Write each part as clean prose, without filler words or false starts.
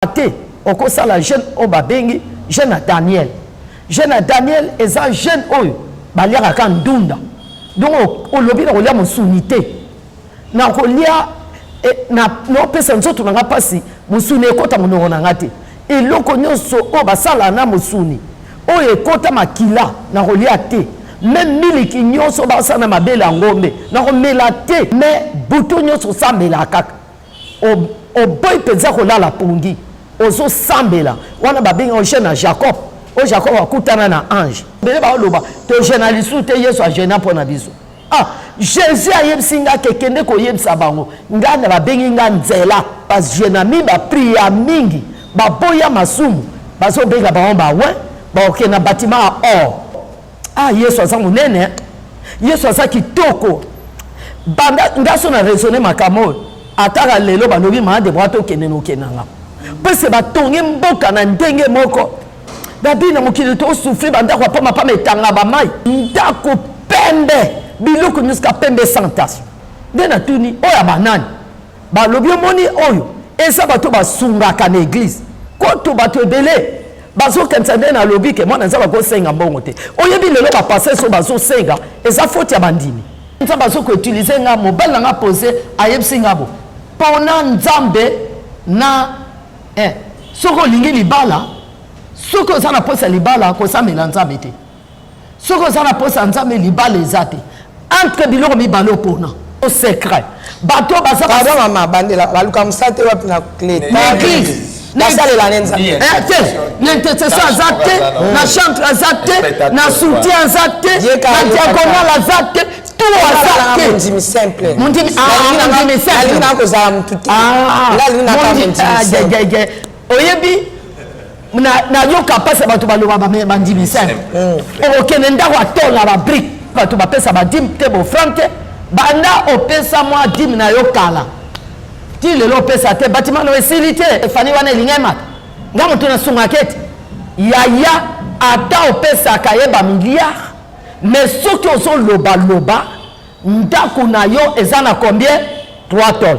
Te, okosala jeune oyo babengi jeune ya Daniel. Jeune ya Daniel eza jeune oyo baliaka kaka ndunda. Donc olobi na kolia mosuni te, na kolia eh, na naopesa nzoto na nga mpasi, mosuni ekota monoko na nga te. Eloko nyonso oyo basala na mosuni oyo ekota makila na kolia te. Meme miliki nyonso basala na mabele ya ngombe na komela te. Mais butu nyonso osambelaka kaka. Oboyi mpenza kolala pongi, ozosambela. Wana babengi yango jeune ya Jacob, oyo Jacob akutana na ange. Ebele baoloba togena lisusu te, Yesu agena mpo na biso. Ah, Jésus ayebisi nga ke kende koyebisa bango, nga na babengi nga nzela. Bagenami bapria mingi, baboya masumu, bazobenga bango bawe, bakokende na batima ya or. Ah, Yesu aza monene, Yesu aza kitoko. Banda nga so na raisonne makambo oyo, ataka lelo balobi maa Debora tokende na okende nga pese batongi mboka na ndenge moko babi na mokili tosufri bandako ya pamba pamba etanga bamai ndako pembe biloko nyonso ka pembe sans tache. Nde natuni oyo ya banani? Balobi omoni oyo eza bato basungaka na eglise koto bato ebele bazokanisa nde nalobi ke mwana Nzambe akosenga mbongo te. Oyebi lelo ba pasteurs oyo bazosenga eza faute ya bandimi. Nzambe azo ko utiliser nga, mobali na nga pose ayebisi nga bo pona Nzambe na eh, soki olingi libala, soki oza na posa libala kosamela Nzambe te. Soki oza na posa Nzambe libala eza te. Entre biloko mibale opona secret bato baza pardon mama bandela baluka mosala te wapi na l'église basalela ne nzambe eh, te na intercession aza te na chantre aza te na soutien aza te na diagonal aza te tout aza te mondimi simple mondimi ah mondimi simple alingi na kozala mutu te ah, nga alingi na ka mondimi ah, simple oyebi nayoka mpasi ya bato baloba bandimi simple mm. okokende ndako atola babrike bato bapesa badime te bofrande te banda opesa mwa dime na yo kala ti lelo opesa te batima no esili te efani wana elingi emata nga moto nasungaka ete yaya ata opesaka ye bamilliard mais soki ozolobaloba ndako na yo eza na combien 3 tol.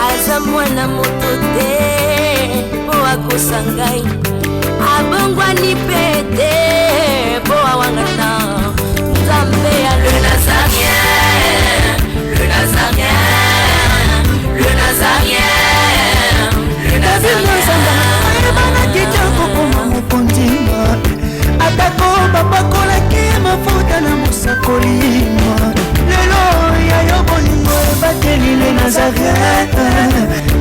Aza mwana moto te mpo akosa ngai, abongwani mpe te mpo awangana Nzambe ya le Nazarien, le Nazarien, le Nazarien, le Nazarien. Ayebanaki te akokoma mokonzi, atako bapakolaki mafuta na mosakoli. Lelo ya yo bolingo ebateli le Nazarien,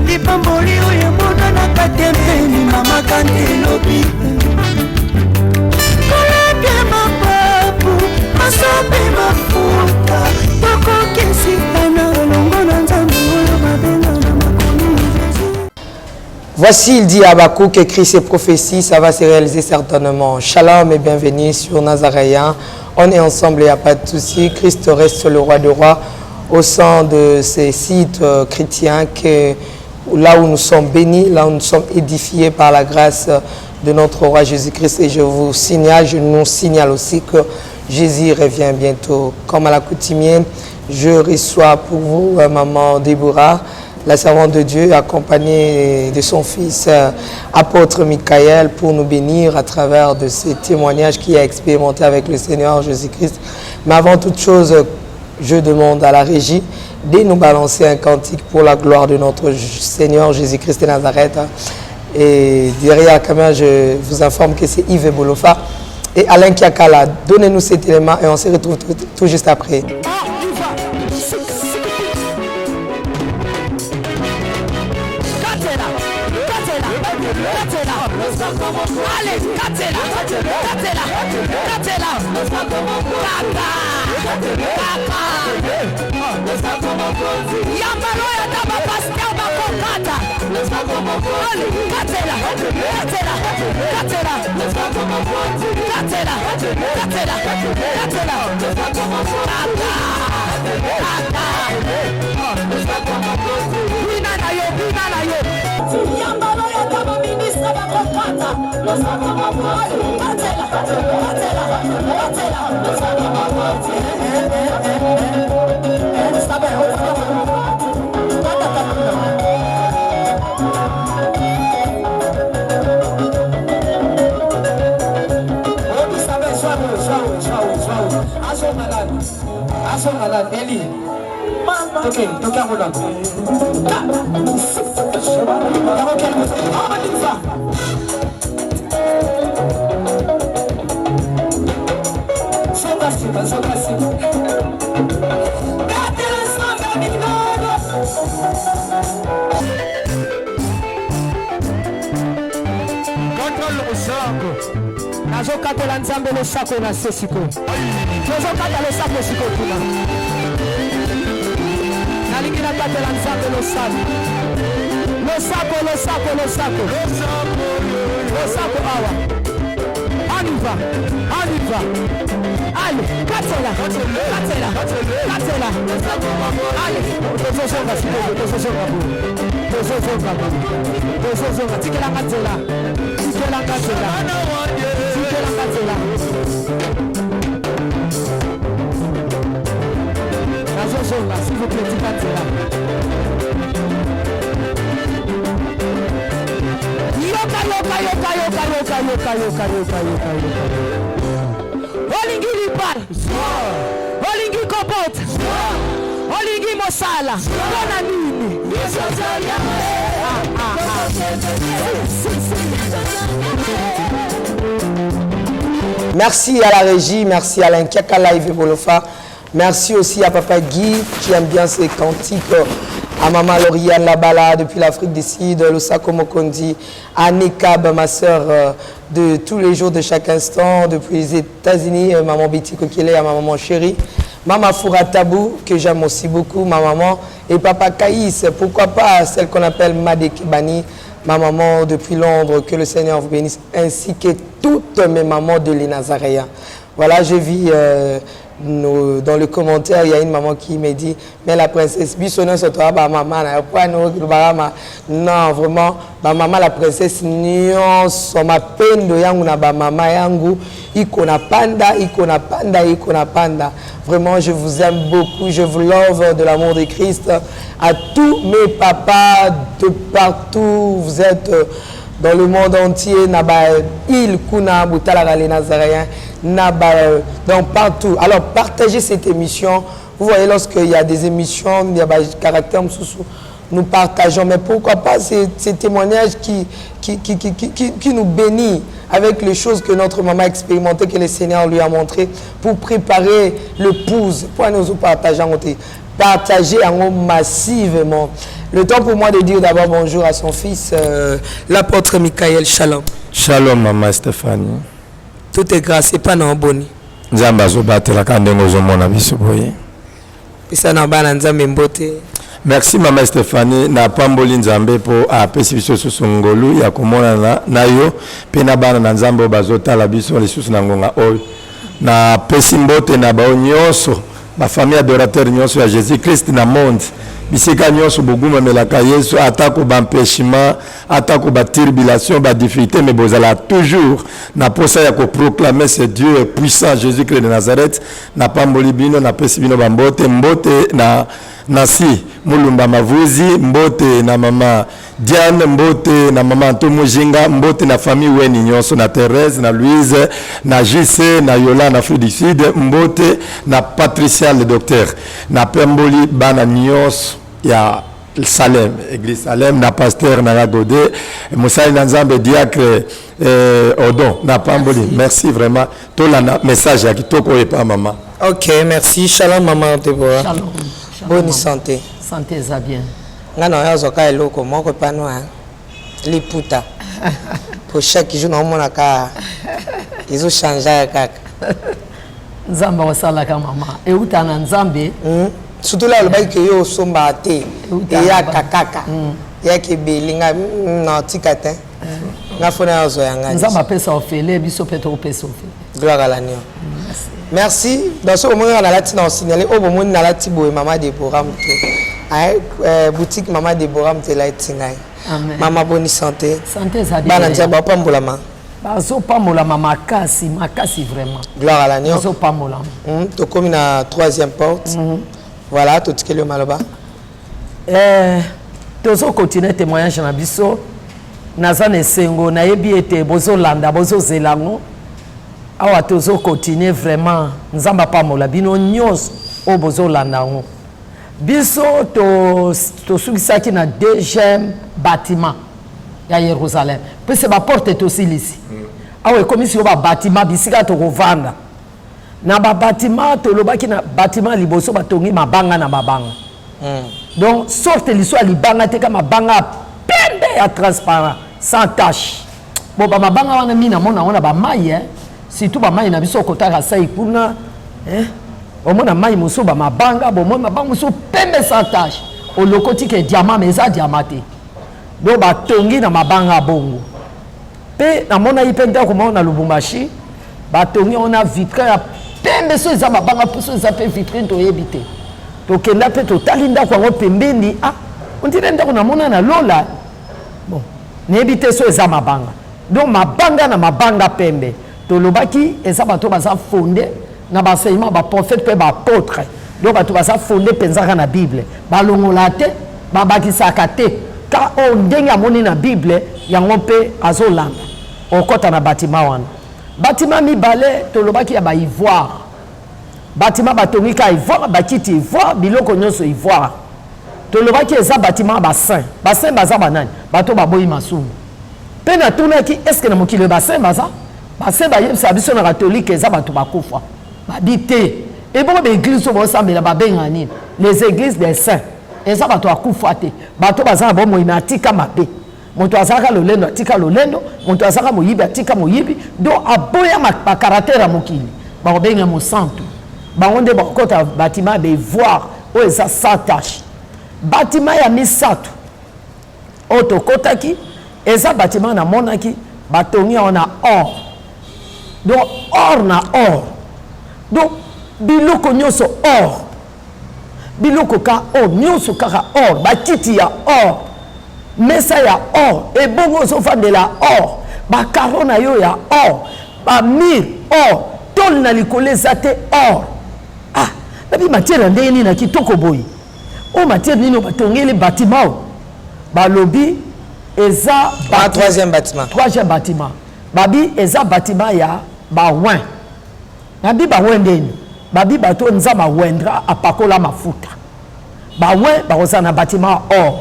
lipamboli oyo emonanaka te mpeni mama kante elobi kolapia mapapu masope mafuta tokokisikana elongo na Nzambe oyo babenga na makomi Jésus. Voici, il dit à Habacuc, écrit ses prophéties, ça va se réaliser certainement. Shalom et bienvenue sur Nazaréen. On est ensemble, il n'y a pas de souci. Christ reste le roi des rois au sein de ces sites chrétiens, que, là où nous sommes bénis, là où nous sommes édifiés par la grâce de notre roi Jésus-Christ. Et je vous signale, je nous signale aussi que Jésus revient bientôt. Comme à l'accoutumée, je reçois pour vous maman Déborah, la servante de Dieu, accompagnée de son fils apôtre Michael, pour nous bénir à travers de ces témoignages qu'il a expérimenté avec le Seigneur Jésus-Christ. Mais avant toute chose, je demande à la régie de nous balancer un cantique pour la gloire de notre Seigneur Jésus-Christ de Nazareth. Et derrière la caméra, je vous informe que c'est Yves Bolofa et Alain Kiakala. Donnez-nous cet élément et on se retrouve tout juste après. Nazokatela Nzambe losako na se sikoyo. Tozokata losako sikoyo kuna. Nalingi nakatela Nzambe losako. Losako, losako, losako. Losako awa. On y va, on y va. Allez, katela, katela, katela. Allez, tozozonga sikoyo, tozozonga boye. Tozozonga boye. Tozozonga, tikelanga nzela. Tikelanga nzela. Tikelanga nzela. Nazozonga, s'il vous plaît, tika nzela. Yoka, yoka, yoka, yoka, yoka, yoka, yoka, yoka, yoka, yoka. Olingi libala, olingi kobota, olingi mosala, mpona nini? Ah, ah, ah. Si, si, si. Merci à la régie, merci à l'Inkiaka Live Bolofa. Merci aussi à Papa Guy qui aime bien ses cantiques, à Maman Lauriane Labala depuis l'Afrique du Sud, Losako Mokondi, à Nekab, ma sœur de tous les jours, de chaque instant, depuis les États-Unis, Maman Betty Kokele, à ma maman chérie, Maman Foura Tabou, que j'aime aussi beaucoup, ma maman, et Papa Kaïs, pourquoi pas celle qu'on appelle Made Kebani, ma maman depuis Londres, que le Seigneur vous bénisse, ainsi que toutes mes mamans de les Nazaréens. Voilà, je vis dans le commentaire, il y a une maman qui me dit, mais la princesse, biso toi, bah, maman, non, vraiment, ma maman, la princesse, nyonso, ma pendo yangu na ba mama yangu, iko na panda, iko na panda, iko na panda. Vraiment, je vous aime beaucoup, je vous love de l'amour de Christ. À tous mes papas de partout, vous êtes dans le monde entier, naba île kuna, botalaka les Nazaréens, naba, donc partout. Alors, partagez cette émission. Vous voyez, lorsqu'il y a des émissions, il y a des caractères sous, nous partageons. Mais pourquoi pas ces témoignages qui nous bénit avec les choses que notre maman a expérimentées, que le Seigneur lui a montrées, pour préparer l'épouse. Pour nous partager en côté. Partager en haut massivement. Le temps pour moi de dire d'abord bonjour à son fils, l'apôtre Michael. Shalom. Shalom, maman Stéphanie. Tout est grâce, c'est pas non boni. Nzambe azobatelaka ndenge ozomona biso boye. Pesa na bana Nzambe mbote. Merci mama Stéphanie, na pamboli Nzambe mpo apesi biso susu ngolu ya komonana na yo mpe na bana na Nzambe oyo bazotala biso lisusu na ngonga oyo. Napesi mbote na bao nyonso, bafamille adorateur nyonso ya Jésus Christ na monde, bisika nyonso bogumamelaka Yesu, atako baempêchement, atako baturbulation, badifficulté, mais bozala toujours na posa ya koproclamer ce Dieu puissant, Jésus Christ de Nazareth. Napamboli bino, napesi bino bambote. Mbote na Nancy Mulumba Mavuzi, mbote na mama Diane, mbote na mama Anto Mujinga, mbote na famille Weni nyonso, na Thérèse, na Louise, na JC, na Yola, na Afrique du Sud, mbote na Patricia le docteur, na pemboli bana nyonso ya Salem, église Salem, na pasteur na Godé, mosali na Nzambe diacre Odon, na pamboli. Merci, merci vraiment. Tolanda message ya kitoko oyo epa mama. Ok, merci. Shalom maman Deborah. Shalom. Bonne santé. Santé eza bien. Nga na oyo azwaka eloko moko epano liputa. Po chaque jour naomonaka ezochange kaka. Nzambe akosalaka mama, euta na Nzambe. Surtout la olobaki ke yo osombaka te, eyaka kaka, eyaka ebele. Nga na tika te, nga fona azwa ya ngai. Nzambe apesa ofele, biso mpe tokopesa ofele. Gloire à l'agneau. Merci. Dans ce moment nalati na osignale oyo bomoni nalati boye, mama Debora moto, boutique mama Debora moto elati ngai. Amen. Mama boni santé. Santé ezali Bana Nzambe bapambolama. Bazopambolama makasi makasi vraiment. Gloire à l'agneau. Bazopambolama. Tokomi na troisième porte. Voilà, totikeli yo maloba. Tozokontinue témoignage na biso. Naza na esengo, nayebi ete bozolanda, bozozela yango. Awa tozokontinue vraiment. Nzambe apambola bino nyonso oyo bozolanda yango. Biso tosukisaki na deuxième bâtiment ya Jérusalem. Pese ba porte tosilisi. Awa ekomisi yo ba bâtiment bisika tokovanda. Na ba bâtiment tolobaki na bâtiment liboso batongi mabanga na mabanga. Donc sorte liso ya libanga te ka mabanga ya pembe ya transparent sans tache. Bon ba mabanga wana mina mona wana ba mai hein. Surtout ba mai na biso kotaka sai kuna hein. Omona mai mosusu ba mabanga, bomoi mabanga mosusu pembe sans tache. Olokoti ke diamant mais eza diamant te. Donc batongi na mabanga bongo. Pe namonaki pe ndako moko na Lubumbashi, batongi yango na vitrine ya pembe, so eza mabanga mpe so eza pe vitrine toyebi te. Tokenda pe totali ndako yango pembeni, ah, on dirait ndako namona na Lola. Bon, nayebi te so eza mabanga. Donc mabanga na mabanga pembe. Tolobaki eza bato baza fondé na ba enseignement ba prophète pe ba apôtre. Donc bato baza fondé mpenza kaka na Bible. Balongola te, babakisaka te. Ka oyo ndenge amoni na Bible yango mpe azolanda. Okota na bâtiment wana. Bâtiment mibale tolobaki ya ba ivoire. Bâtiment batongi ka ivoire, bakiti ivoire, biloko nyonso ivoire. Tolobaki eza bâtiment ya ba saint. Ba saint baza banani? Bato baboyi masumu. Pe natunaki est-ce que na mokili ba saint baza? Ba saint bayebisa biso na catholique eza bato bakufa. Babi te. Ebongo ba église oyo bosambela babenga nini? Les églises des saints. Eza bato akufa te. Bato baza na bomoi mais atika mabe. Moto azalaka lolendo atika lolendo, moto azalaka moyibi atika moyibi, donc aboya ba caractère ya mokili. Bakobenga mosantu. Bango nde bakokota bâtiment ya ba ivoire oyo eza sans tache. Bâtiment ya misato oyo tokotaki eza bâtiment namonaki batongi yango na or. Donc or na or. Donc biloko nyonso or. Biloko ka or, nyonso kaka or, bakiti ya or, mesa ya or, ebongo ozofandela or, ba carreaux na yo ya or, ba mur or, tôle na likolo eza te or. Ah, nabi matière ya ndenge nini na kitoko boye? Oyo matière nini oyo batongeli bâtiment oyo? Balobi eza Ah, troisième bâtiment. Troisième bâtiment. Babi eza bâtiment ya ba oint. Nabi ba oint ndeni? Babi bato Nzambe awendra apakola mafuta. Ba oint bakozala na bâtiment or.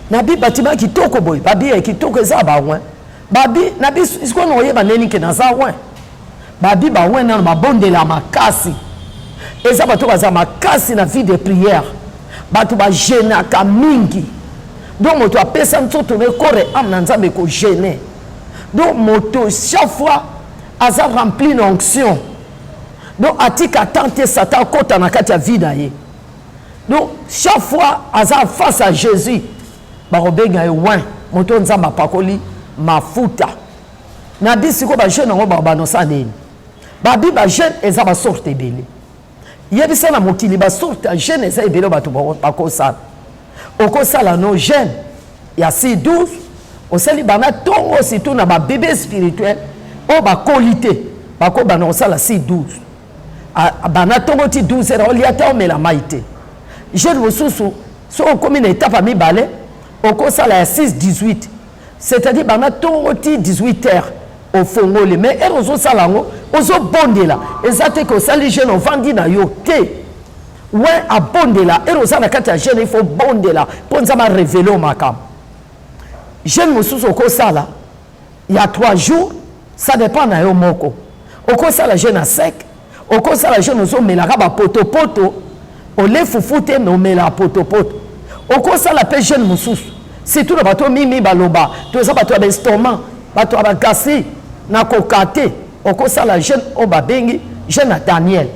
Nabi bâtiment kitoko boye, babi ya kitoko eza ba oint. Babi nabi sikoyo na oyeba ndeni ke naza oint. Babi ba oint nano babondela makasi. Eza bato baza makasi na vie de prière. Bato ba jeûnaka mingi. Donc moto apesa nzoto na corps et âme na Nzambe ko jeûner. Donc moto chaque fois aza rempli na onction. Donc atika temps te Satan akota na kati ya vie na ye. Donc chaque fois aza face à Jésus, bakobenga ye oint, moto Nzambe apakoli mafuta. Na bi siko ba jeune yango ba banosa nini? Ba bi ba jeune eza ba sorte ebele. Yebisa na mokili ba sorte ya jeune eza ebele bato bakosala. Okosala no jeune ya 6-12, osali bana tongo surtout na ba bébé spirituel oyo bakoli te, bakobana kosala 6-12. Bana tongo ti 12 heures olia te omela mai te. Jeune mosusu soki okomi na étape ya mibale okosala ya 6-18, c'est-à-dire bana tongo ti 18 heures ofongoli, mais heure ozosala yango ozobondela, eza te ke osali jeune ovandi na yo te. Ouais, abondela heure oza na kati ya jeune il faut bondela mpo Nzambe a révéler yo makambo. Jeune mosusu okosala ya 3 jours, ça dépend na yo moko. Okosala jeune à sec, okosala jeune ozomelaka ba potopoto, ole fufu te mais omelaka potopoto. Okosala pe jeune mosusu, surtout na bato mimi baloba toza bato ya ba estomac, bato ya ba gastrique, na koka te. Okosala jeune oyo babengi jeune ya Daniel.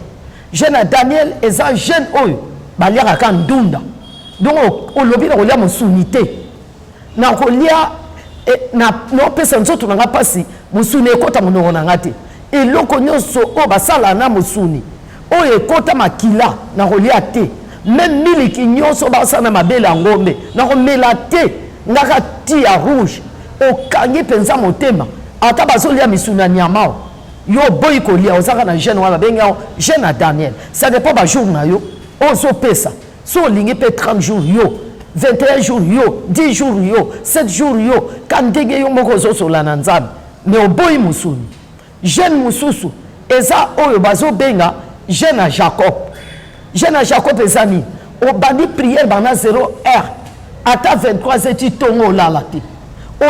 Jeune ya Daniel eza jeune oyo baliaka ka ndunda. Donc olobi na kolia mosuni te, na kolia na opesa nzoto na nga pasi, mosuni ekota monoko na nga te. Eloko nyonso oyo basala na mosuni oyo ekota makila na kolia te. Même miliki nyonso basala na mabele ya ngombe na komela te. Ngaka ti ya rouge okangi mpenza motema ata bazolia misuni ya nyama o yo oboyi kolia ozaka na jeune wana babengi yango jeune ya Daniel. Ça dépend ba jour na yo ozopesa. So olingi mpe 30 jours yo, 21 jours yo, 10 jours yo, 7 jours yo, ka ndenge yo moko ozosola na Nzambe, mais oboyi mosuni. Jeune mosusu eza oyo bazobenga jeune ya Jacob. Jeune ya Jacob eza nini? Obandi prière banda 0 heure ata 23 heures ti tongo olala te,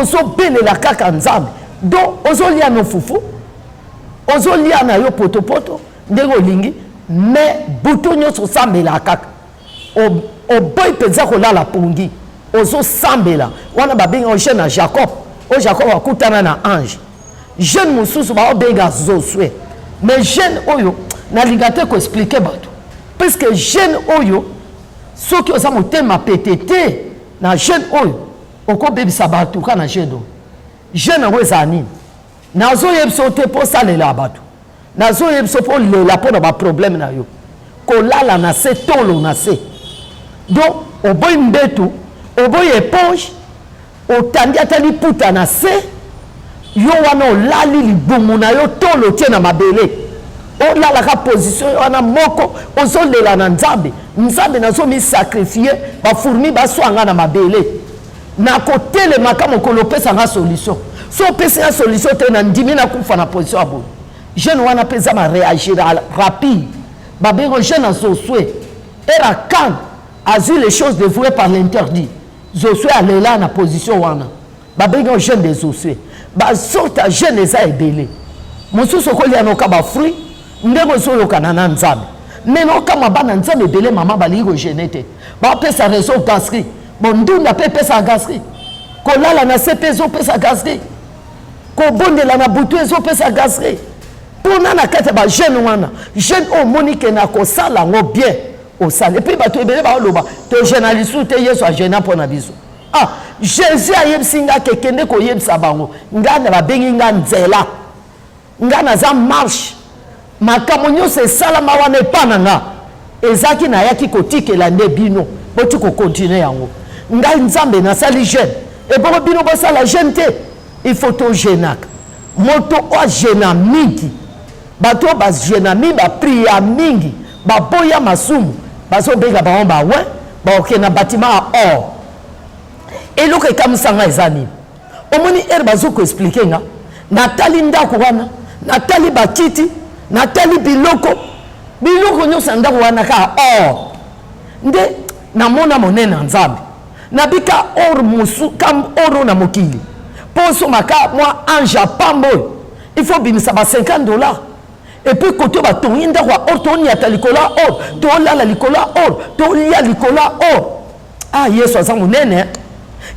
ozobelela kaka Nzambe. Donc ozolia no fufu, ozolia na yo potopoto ndenge olingi, mais butu nyonso osambela kaka, oboyi mpenza kolala pongi, ozosambela. Wana babenga jeune ya Jacob, oyo Jacob akutana na ange. Jeune mosusu baobenga Zosue, mais jeune oyo nalinga te koexplike bato, puisque jeune oyo soki oza motema pete te na jeune oyo okobebisa bato ka na jeune oyo. Jeune yango ezala nini? Nazoyebisa yo te mpo osalela bato, nazoyebisa yo mpo olela mpo na baproblème na yo. Kolala na se, tolo na se, donc oboyi mbetu, oboyi éponge, otandi ata liputa na se, yo wana olali libumu na yo tolo tie na mabele, olalaka position wana moko, ozolela na Nzambe. Nzambe, nazomisakrifie, bafourmi baswanga na mabele, nakotelemaka mokolo opesa nga solution. So opesi nga solution te, nandimi nakufa na position ya boye. Jeune wana mpe eza baréagir rapide, babengo jeune azoswe erakan azwi les choses dévouées par l'interdit. Zoswe alela na position wana, babengi jeune de Zoswe. Basorte ya jeune eza ebele. Mosusu okolia noka bafruit ndenge ozoyokana na Nzambe. Me nokama bana Nzambe ebele mama balingi kogene te, bapesa raison gastrique. Bon, ndunda mpe epesa gastrique, kolala na se mpe ezopesa gastrique, kobondela na butu ezopesa gastrique. Mpona na kati ya bajeune wana, jeune oyo omoni ke na kosala yango bien, osala. Epuis bato ebele baoloba togena lisusu te, Yesu agena mpo na biso. Ah, Jésus ayebisi nga ke kende koyebisa bango, nga na babengi nga nzela, nga naza marche, makambo nyonso esalama wana epa na nga ezalaki nayaki kotikela nde bino boti kokontinue yango. Ngai Nzambe nasali jeune, ebongo bino bosala jeune te. Il faut togenaka. Moto oyo agena mingi, bato oyo bagena mingi, bapria mingi, baboya masumu, bazobenga bango bawe bakokende na batima ya or. Eloko ekamwisa nga eza nini? Omoni ere bazo koexplike nga, natali ndako wana, natali bakiti, natali biloko, biloko nyonso ya ndako wana kaka or. Nde namona monene ya Nzambe, nabika or mosu ka or na mokili mpo osomba ka mwa ange ya pamba oyo il faut bimisa ba 50 dollars. Et puis kote batongi ndako ya or, toniata likolo ya or, tolala likolo ya or, tolia likolo ya or. Ah, Yesu aza monene,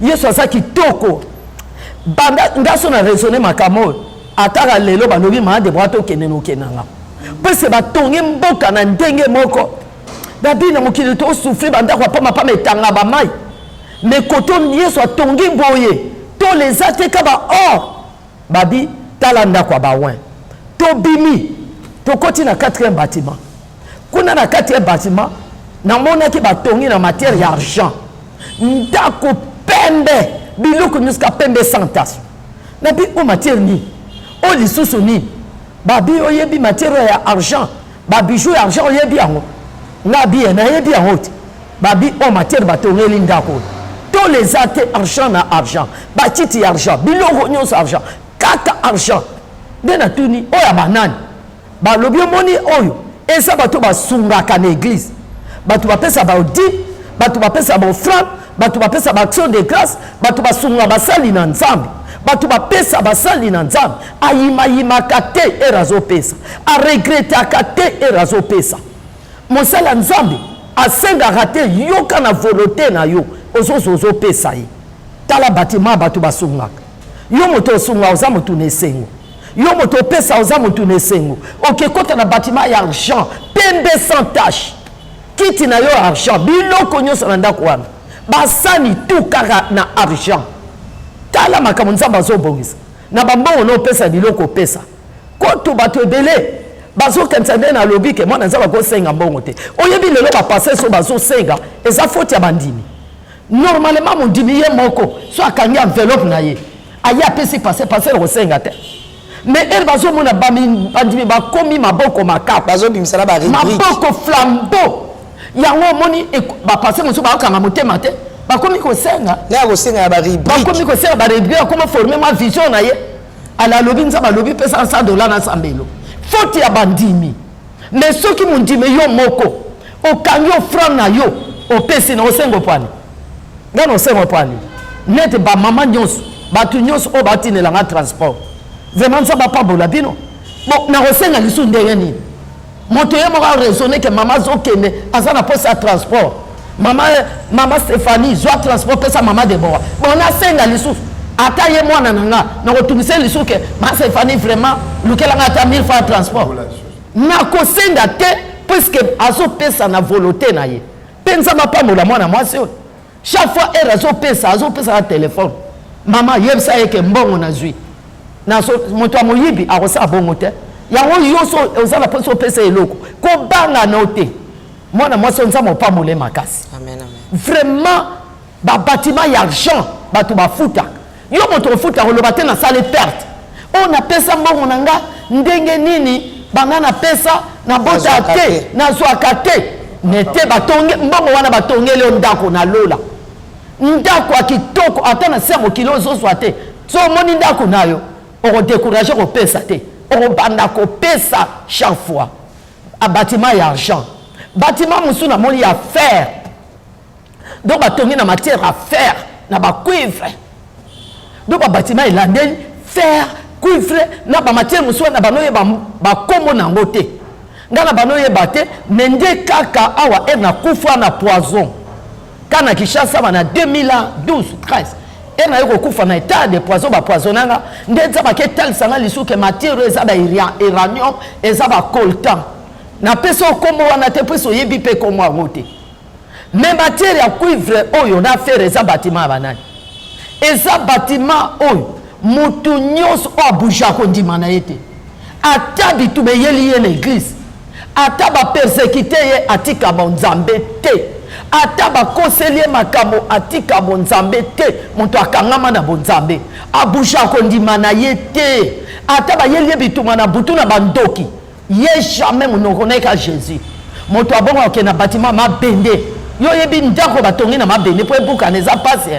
Yesu aza kitoko. Banda nga so na raisonne makambo oyo, ataka lelo balobi maa Debora tokende nokendanga, pese batongi mboka na ndenge moko babi na mokili tosufri, bandako ya pamapama etanga bamai, me koto Yesu atongi boye tolo eza te ka ba or. Babi tala ndako ya bawin, tobimi tokoti na 4e bâtiment. Kuna na 4e bâtiment namonaki batongi na matière ya argent, ndako pembe, biloko nyonso ka pembe sans tache. Nabi o matière nini o lisusu nini? Babi oyebi matière ya argent, babijou ya argent oyebi yango? Nga bi nayebi yango te. Babi o matière batongeli ndako oyo tolo eza te, argent na argent, bakiti ya argent, biloko nyonso argent, kaka argent. Nde natuni oyo ya banani? Balobi omoni oyo eza bato basungaka na eglise, bato bapesa baodime, bato bapesa baofrande, bato bapesa baaction de grâce, bato basunga basali na Nzambe, bato bapesa basali na Nzambe. Ayimayimaka te ere azopesa, aregretaka te ere azopesa. Mosali ya Nzambe asengaka te, yoka na volonté na yo ozozwa ozopesa ye. Tala batima bato basungaka yo, moto osunga oza moto na esengo, yo moto opesa oza moto na esengo. Okekota na batima ya argent pembe sans tache, kiti na yo ya argent, biloko nyonso na ndako wana, basani tout kaka na argent. Tala makambo Nzambe azobongisa na bambongo na opesa, biloko opesa. Kutu bato ebele bazokanisa nde nalobi ke mwana Nzambe akosenga mbongo te. Oyebi lelo bapaster so bazosenga, eza faute ya bandimi. Normalement mondimi ye moko so akangi enveloppe na ye aye apesi pasteur, pasteur akosenga te. Mais heure bazomona bandimi bakomi maboko makapa, bazobimisa na ba rubrique, maboko flambeau. Yango omoni ba pasteur mosusu bakokanga motema te, bakomi kosenga nde akosenga ya ba rubrique, bakomi kosenga ba rubrique, akoma former mwa vision na ye. Ala alobi Nzambe alobi pesa $100 na sambelo. Faute ya bandimi. Mais soki mondimi yo moko okangi offrande na yo opesi na osengo pwani, nga na osengo pwani nete ba mama nyonso bato nyonso oyo batinela nga transport, vraiment Nzambe apambola bino. Bon, nakosenga lisusu ndenge nini? Moto ye moko araisonne ke mama azokende aza na posa ya transport, mama, mama Stéphanie zwa transport pesa mama Deborah. Bon, nasenga lisusu ata ye mwana na nga nakotungisa ye lisusu ke ma Stéphanie vraiment lukela nga ata 1000 francs transport. Nakosenga te puisque azopesa na volonté na ye. Mpe Nzambe apambola mwana mwasi oyo. Chaque fois heure azopesa, azopesa na telefone. Mama yebisa ye ke mbongo nazwi. Nazo moto ya moyibi akosala bongo te. Yango yo so oza na mposa opesa eloko, kobanga no te. Mwana mwasi oyo Nzambe opambola ye makasi. Amen, amen. Vraiment ba bâtiment ya argent bato bafutaka. Yo moto ofuta koloba te nasali perte. Oyo napesa mbongo na nga ndenge nini, banda napesa nabota te, nazwaka te. Me te batonge mbongo wana batongeli yo ndako na lola. Ndako ya kitoko ata na se ya mokili ozozwa te. So omoni ndako na yo okodécourage kopesa te, okobanda kopesa chaque fois. A bâtiment ya argent, bâtiment mosusu namoni ya fer. Donc batongi na matière ya fer na ba cuivre. Donc ba bâtiment elandeli fer, cuivre na ba matière mosusu na bano yeba ba kombo na yango te. Nga na bano yeba te, mais nde kaka awa er na kufa na poison. Ka na Kinshasa ba na 2012 13 er na ye kokufa na état de poison, ba poisonnanga nde nzambe aketalisa nga lisusu ke matière oyo eza ba uranium, eza ba coltan. Napesi yo kombo wana te mpo oyebi mpe kombo yango te. Mais matière ya cuivre oyo na fer eza bâtiment ya banani? Eza bâtiment oyo mutu nyonso oyo abouge kondima na ye te. Ata bitumba eyeli ye na église, ata ba persécuté ye atika bonzambe te, ata bakoseli ye makambo atika bonzambe te. Moto akangama na bonzambe abouge kondima na ye te, ata bayeli ye bitumba na butu na bandoki ye jamais monoko na ye ka Jésus. Moto abongo akende na bâtiment mabende, yo oyebi ndako batongi na mabende mpo ebukana eza pasi,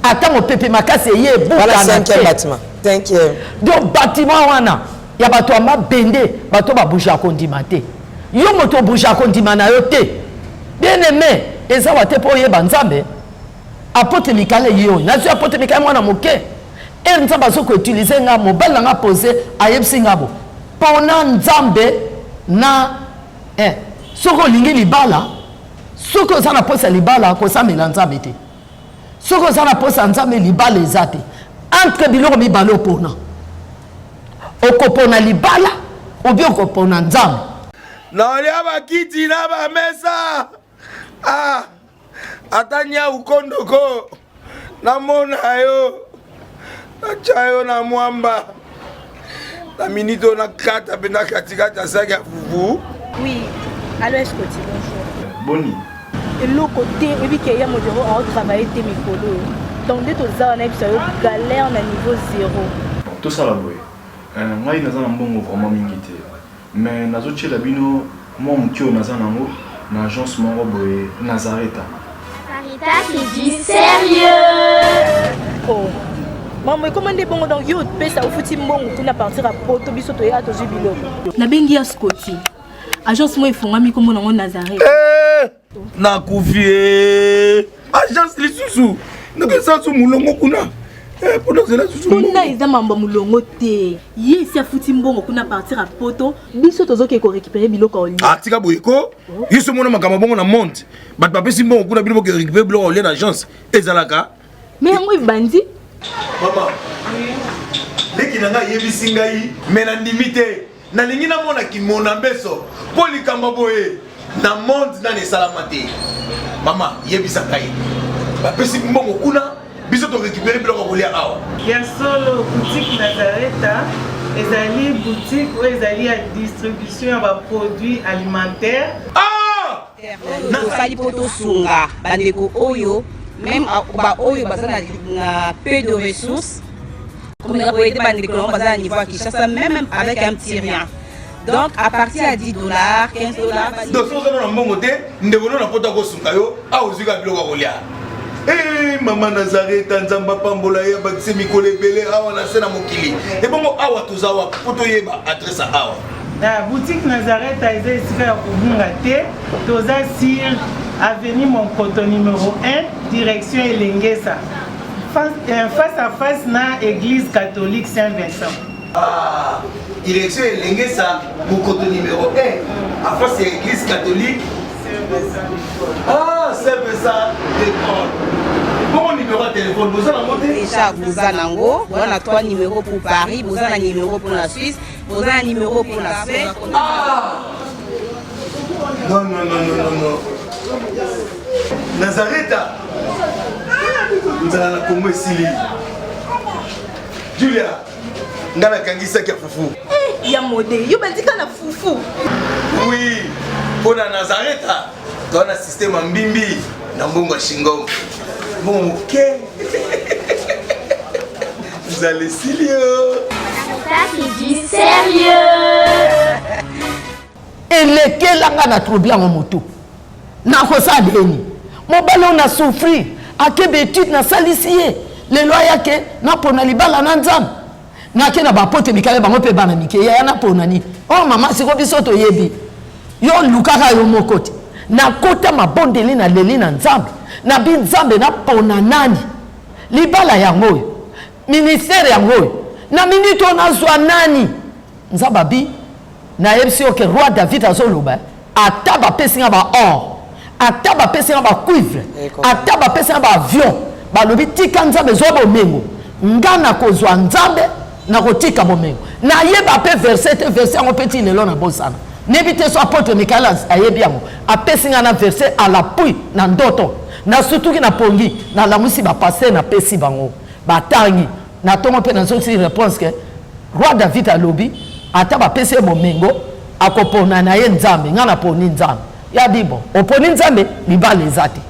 ata mopepe makasi eye ebukana te. Donc bâtiment wana ya bato ya mabende, bato babouge kondima te. Yo moto obouge kondima na yo te, bien aimé, eza wa te mpo oyeba Nzambe. Apôtre Mikael ye oyo nazwi apôtre Mikael mwana moke, ere Nzambe azokoutilize nga, mobali na nga pose ayebisi nga bo pona Nzambe na soki olingi libala, soki oza na posa libala kosamela Nzambe te, soki oza na posa Nzambe libala eza te. Entre biloko mibale opona, okopona libala ou bien okopona Nzambe. Naolia bakiti na bamesa, ah, ata nyau kondoko namona yo, natya yo na mwamba na minute oyo nakata mpe na katikati ya saki ya fufu. Oui, allo Escoti, bonjour. Boni. Eloko te, oyebi ke ya modero aotravaille te mikolo oyo. Donc nde toza wana yebisa yo galère na niveau zéro. Tosala boye. Ngai naza na mbongo vraiment mingi te. Mais nazotiela bino mwa moke oyo naza nango na agence moko boye Nazareta. Nazareta, c'est du sérieux. Oh. Maman, ekoma nde bongo donc yo opesa ofuti mbongo kuna partir ya poto biso toya tozwi biloko. Nabengi ya Scotty. Agence moko efongami kombo nango Nazareth. Nakufi eh. Agence lisusu nakesa su molongo kuna mpona ozela susu kuna eza mambo ya molongo te. Ye esi afuti mbongo kuna partir ya poto biso tozoke korécupérer biloko ya olia. Ah, tika boye ko yo so omona makambo bongo na monde bato bapesi mbongo kuna bino boke récupérer biloko ya olia na agence ezalaka. Mais yango ebandi. Mama, leki na ngai ayebisi ngai me nandimi te. Nalingi namona kimona mbeso mpo likambo boye na monde nani esalama te. Mama, yebisa ngai, bapesi mbongo kuna biso torécupere biloko ya kolia awa. Ya solo, boutique Nazareta ezali boutique oyo ezali ya distribution ya ba produits alimentaires. Ah! Tosali mpo tosunga bandeko oyo. Même baoyo baza na, na peu de ressources, komeka koyede bandeko nango baza na niveau ya Kinshasa, même avec un petit rien. Donc à partir ya 10 $, 15 $. Donc soki oza na mbongo te, ndeko no na poto akosunga yo awa, ozwi kaka biloko ya kolia. Eh, mama Nazareta, Nzambe apambola ye, abakise mikolo ebele awa na se na mokili. Ebongo awa toza wapi mpo toyeba adresse ya awa? Na boutique Nazareta eza esika ya kobunga te. Toza sur avenue Monkoto numéro 1, direction Elengesa, face à face na église catholique Saint-Vincent. Ah, direction Elengesa, Mokoto numéro 1, à face ya église catholique. Ah, Saint-Vincent de Paul. Bongo numéro ya téléphone boza nango te? Déjà boza nango, boza na trois numéros pour Paris, boza na numéro pour la Suisse, boza na numéro pour la Suède. Ah non, non, non, non, non, non, Nazareta, nzala na Kongo esili. Julia, nga nakangisaki ya fufu. Eh, ya mode yo bandika na fufu. Oui, mpo na Nazareta toa na système ya mbimbi na mbongo ya shingom, mbongo moke, nzala esili yo. Ça, c'est du sérieux. Elekelanga na trouble yango motu nakosala ndeni. Mobali oyo na souffrir, akebe étude, nasalisi ye, lelo ayake napona libala na Nzambe. Nake na bapote mikale bango mpe bana mike, yaya napona nini? O oh, mama, siko biso toyebi yo lukaka yo moko te. Nakota mabondeli, naleli na Nzambe, nabi Nzambe, napona nani? Libala yango oyo, ministère yango oyo, na minute oyo nazwa nani? Nzambe abi, nayebisi yo ke roi David azoloba, ata bapesi nga ba or, ata bapesi nga ba cuivre, ata bapesi nga ba avion, balobi tika Nzambe, ezwa bomengo, nga nakozwa Nzambe, nakotika bomengo. Nayeba mpe verset te, verset yango mpe ti lelo nabosana, nayebi te. So apôtre Mikael ayebi yango, apesi nga na verset à l'appui. Na ndoto nasutuki na pongi, nalamusi bapaster, napesi bango, batangi na ntongo mpe nazongisi réponse ke roi David alobi ata bapesi ye bomengo, akopona na ye Nzambe. Nga naponi Nzambe. Ya bibo oponi Nzambe, libala eza te.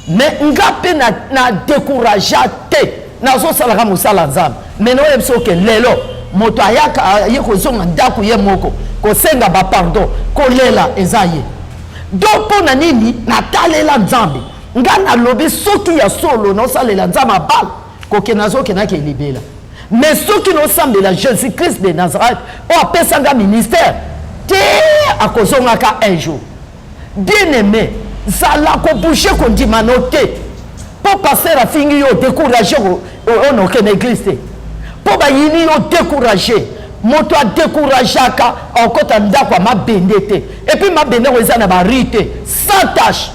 Mais nga mpe na, na découragea te, nazosalaka mosala Nzambe. Mais naoyebi soki lelo moto ayaka aye kozonga ndako ye moko kosenga bapardon, kolela eza ye. Donc mpo na nini natalela Nzambe? Nga nalobi soki ya solo naosalela Nzambe, abala kokende, azokendaki elibela. Mais soki nosambela Jésus Christ de Nazareth oyo apesanga ministère te, akozongaka un jour. Bien aimé, zala kobouge, kondima no te mpo pasteur afingi yo, décourage oyo na okende église te, mpo bayini yo, décourage. Moto adécourageaka akota ndako ya mabende te. Et puis mabende yango eza na bari te, sans tache,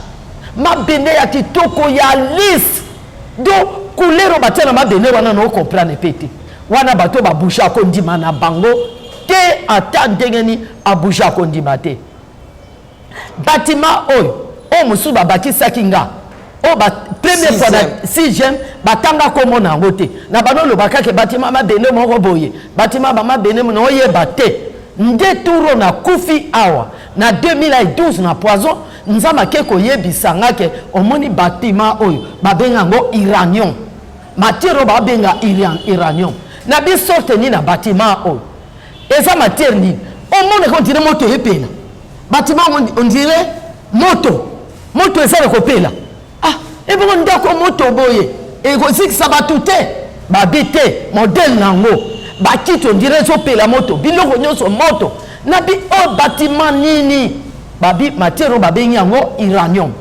mabende ya kitoko ya lisse. Donc couleur oyo batia na mabende wana, na ocomprendre mpe te. Wana bato babouge akondima na bango te, ata ndenge nini abouge, akondima te. Batima oyo, oyo mosusu babakisaki nga oyo ba première fois na sixième, batanga kombo na yango te. Na bano oloba kaka batima mabende moko boye, batima bamabende na oyeba te. Nde turo nakufi awa na 2012 na poison. Nzambe ake koyebisa nga ke omoni batima oyo, babenga yango uranium, matière oyo babenga uranium. Na bisorte nini na batima oyo eza matière nini? Omonaka on dirait moto epela, batima yango on dirait moto, moto eza na kopela. Ah, ebongo ndako moto boye ekozikisa bato te? Babi te, modèle na yango, bakiti on dirait ezopela moto, biloko nyonso moto. Nabi oyo batima nini? Babi matière oyo babengi yango uranium.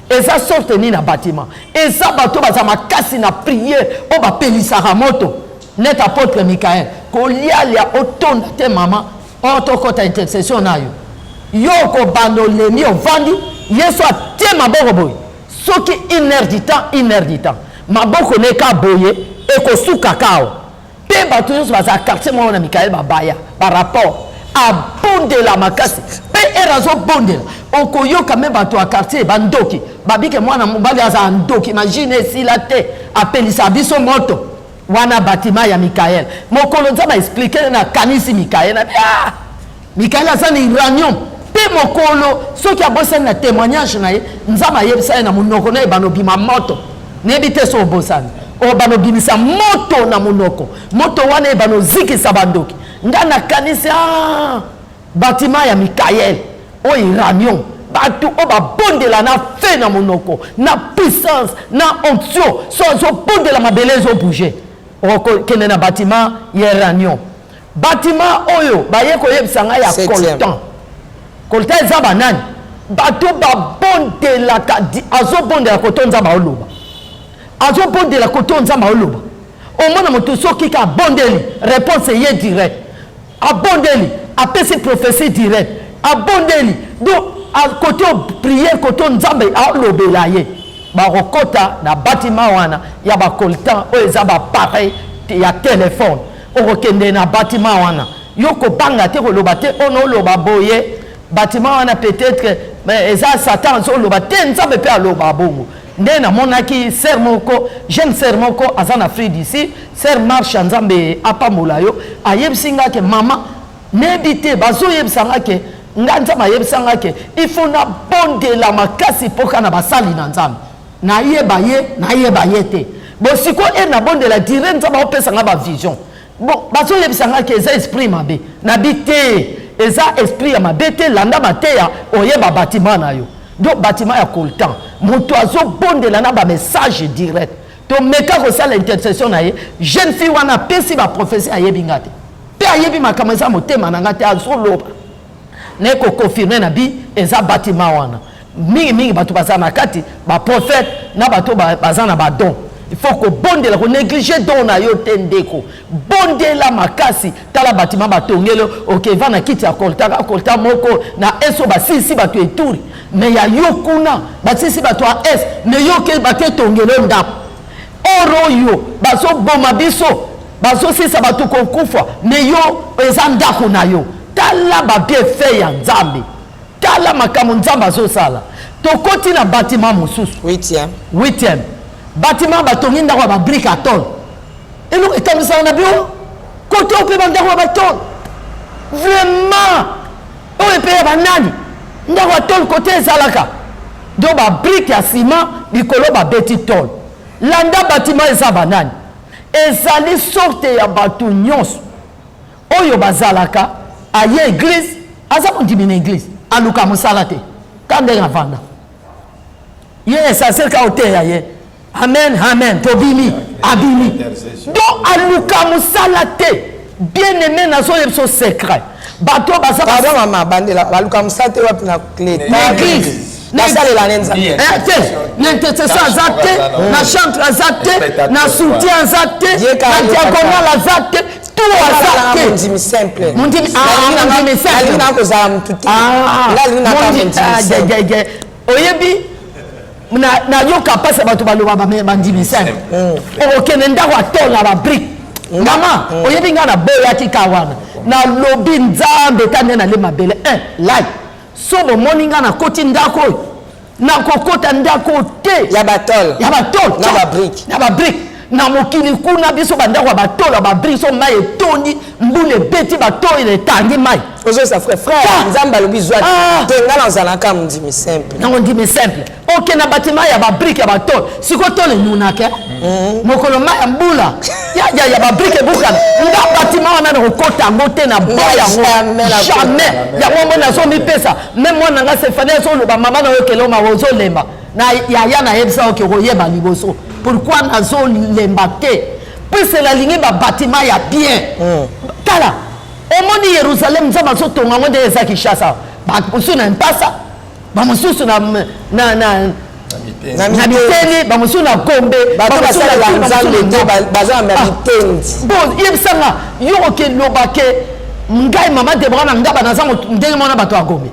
Eza sorte nini na batima? Eza bato baza makasi na prière oyo bapelisaka moto net. Apôtre Michael, kolialia otonda te. Mama oyo tokɔta intercession na yo, yo okobanda olemi, ovandi, Yesu atie maboko boye, soki une heure du temps, une heure du temps, maboko neka boye ekosukaka awa. Mpe bato nyonso baza quartier moko na Mikael, babaya barapport. Abondela makasi mpe ere azobondela, okoyoka me bato ya quartier bandoki babike mwana mobali aza ndoki, imagine esila te, apelisa biso moto wana. Batima ya Mikael, mokolo Nzambe aexpliquer, nakanisi Mikael, ah, Mikael aza na uranium. Mpe mokolo soki abosani na témoignage na ye, Nzambe ayebisa ye na monoko na ye, banobima moto. Nayebi te so obosani. Obanda obimisa moto na monoko. Moto wana ebanda ozikisa bandoki. Nga nakanisi ah, batiment ya Mikael oyo uranium. Bato oyo babondela na fe na monoko, na puissance, na onction, so azobondela mabele ezobouge. Okokende na batiment ya uranium. Batiment oyo baye koyebisa ngai ya coltan. Coltan eza banani? Bato babondelaka, azobondela koto Nzambe aoloba. Azobondela koto Nzambe aoloba. Omona moto soki ka abondeli, réponse eye direct. Abondeli, apesi prophétie direct. Abondeli. Donc koto prière koto Nzambe aolobela ye. Bakokota na batiment wana ya ba coltan oyo eza ba appareil ya telefone. Okokende na batiment wana. Yo kobanga te koloba te ono oloba boye batiment wana peut-être eza Satan azoloba te, Nzambe pe aloba bongo. Nde namonaki sœur moko, jeune sœur moko aza na Afrique d'ici, sœur Marche Nzambe apambola yo, ayebisi nga ke mama nayebi te, bazoyebisa nga ke nga Nzambe ayebisa nga ke il faut nabondela makasi mpoka na basali na Nzambe. Nayeba ye, nayeba ye te. Bon sikoyo e nabondela dire Nzambe aopesa nga ba vision. Bon bazoyebisa nga ke eza esprit mabe. Nabi te, eza esprit ya mabe te, landa mateya oyeba batiment na yo. Donc batiment ya coltan, moto azobondela na ba message direct. Tomeka kosala intercession na ye, jeune fille wana apesi ba prophétie ayebi nga te. Pe ayebi makambo eza motema na nga te, azoloba. Naye ko confirmer na bi eza batiment wana. Mingi mingi bato baza na kati, ba prophète na bato baza na ba don. Il faut kobondela, ko négliger don na yo te ndeko. Bondela makasi, tala batiment batongelo, ok va na kiti ya coltan, ka coltan moko na eso basisi bato eturi. Mais ya yo kuna, basisi bato ya es, mais yo ke bato etongelo ndako. Or oyo bazoboma biso, bazosisa bato kokufa, mais yo eza ndako na yo. Tala ba bienfait ya Nzambe. Tala makambo Nzambe azosala. Tokoti na batiment mosusu. Huitième. Huitième. Batiment batongi ndako ya ba briques à tôle. Eloko etambisaka na biro. Kote oyo mpe bandako ya ba tôle. Vraiment. Oyo mpe ya banani. Ndako ya tôle kote ezalaka. Donc ba briques ya ciment likolo babeti tôle. Landa batiment eza banani. Ezali sorte ya bato nyonso. Oyo bazalaka aye eglise aza mondimi na eglise aluka mosala te ka ndenge avanda ye essentiel ka oteya ye amen amen tobimi abimi donc aluka mosala te bien aimé nazoyeba biso secret bato baza pardon mama bandela baluka mosala te wapi na l'église basalela ne nzambe eh, te na intercession aza te na chantre aza te na soutien aza te na diagonal aza te tout aza te mondimi simple mondimi ah, mondimi simple alingi na kozala mutu te ah, nga alingi na kaka mondimi simple oyebi nayoka mpasi ya bato baloba bandimi simple mm. okokende ndako atola babrike mm. mama mm. oyebi ngai naboyaki ka wana nalobi nzambe ta nde nale mabele un lai so bomoni ngai nakoti ndako oyo nakokota ndako te ya batole ya batole na babrike na babrike na mokili kuna biso bandako ya batole ya babrike so mai etondi mbula ebeti batole etangi mai ozoyesa frère frère ah! nzambe alobi zwa ah! te ngai nazalaka mondimi simple na mondimi simple oke na batima ya babrike ya batole sikoyo tole enunaka mm. mokolo mai ya mbula ya ya babrike ebukana nga batima wana nakokota yango te na bo yango jamais yango mbo nazomipesa me mwana nga sefani azoloba mama na yo keloma ozolemba na yaya nayebisa oke okoyeba liboso pourkui nazolemba te puise nalingi babatima ya bien mm. tala omoni yerusalem nzambe azotonga yango nde eza kinshasa bamosusu na mpasa bamosusu na, na, na, na biteni bamosusu na gombe bato basalela nzambe te baza na ah. bitendi bon yebisanga yo okeloba ke ngai mama debora na ngaba naza ndenge moko na bato ya gombe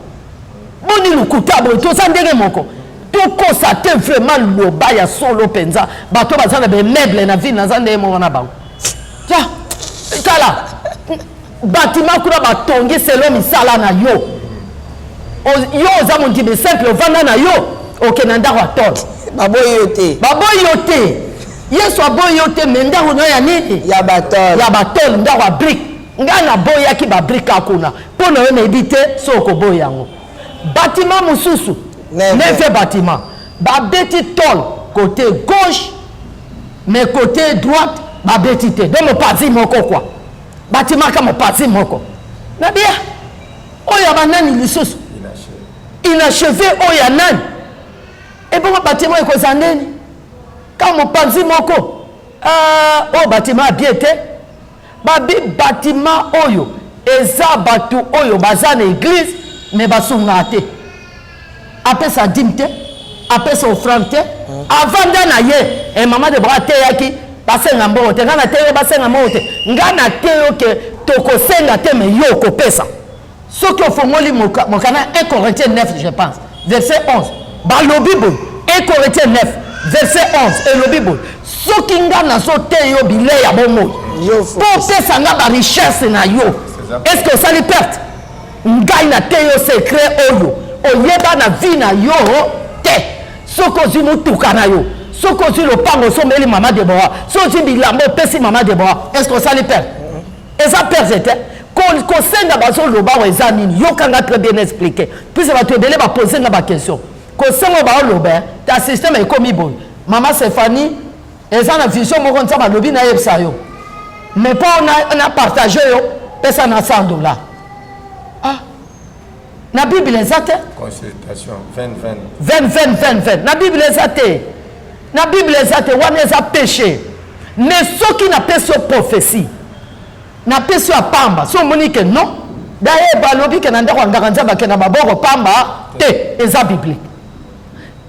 boni lokuta boye toza ndenge moko tokosa te vraiment loba ya solo mpenza bato baza na baimmeuble na ville naza ndenge moko na bango tala batima kuna batongi selo misala na yo yo oza mondimi simple ovanda na yo okenda ndako ya tole baboyi yo te baboyi yo te yesu aboyi yo te me ndako na ya nini ya batole ya batole ndako ya brike ngai naboyaki babrike kuna mpo na yo nayebi te so okoboya yango batima mosusu neve batima babeti tole kote gauche. Mais côté droite babeti te. Donc mopanzi moko quoi. Batimaka mopanzi moko. Na bia oyo ya banani lisusu? Inachevé oyo ya nani? Ebongo bâtiment ekozala ndeni? Kaka mopanzi moko. Euh, oyo bâtiment ya bien te. Babi bâtiment oyo eza bato oyo baza na église mais basungaka te. Apesa dime te, apesa offrande te. Avanda na ye. E mama Deborah ateyaki basenga mbongo te. Nga na teyo basenga mbongo te. Nga na teyo ke tokosenga te mais yo okopesa. Soki ofongoli mokanda 1 Corinthiens 9 je pense verset 11 balobi boye 1 Corinthiens 9 verset 11 elobi boye soki nga nazoteya yo bilei ya bomoi mpo opesa nga barichesse na yo est ce que osali perte? Ngai nateyi yo secret oyo oyeba na vie na yo te. Soki ozwi motuka na yo, soki ozwi lopango osombeli mama Deborah, soki ozwi bilamba opesi mama Deborah, est ce que osali perte? Eza perte te. Kosenga bazoloba awa eza nini? Yoka nga très bien expliquer. Puisque bato ebele ba poser nga ba question. Kosenga baoloba ta système ekomi boye. Mama Stephanie eza na vision moko Nzambe alobi nayebisa yo. Mais mpo na, na partager yo pesa na 100 dollars. Ah. Na Bible eza te. Consultation 20 20. 20 20 20 20. Na Bible eza te. Na Bible eza te, wana eza péché. Mais soki napesi yo prophétie, napesi yo ya pamba, so omoni ke non, d'ailleurs balobi ke na ndako ya nganga Nzambe akenda maboko pamba te, eza biblique.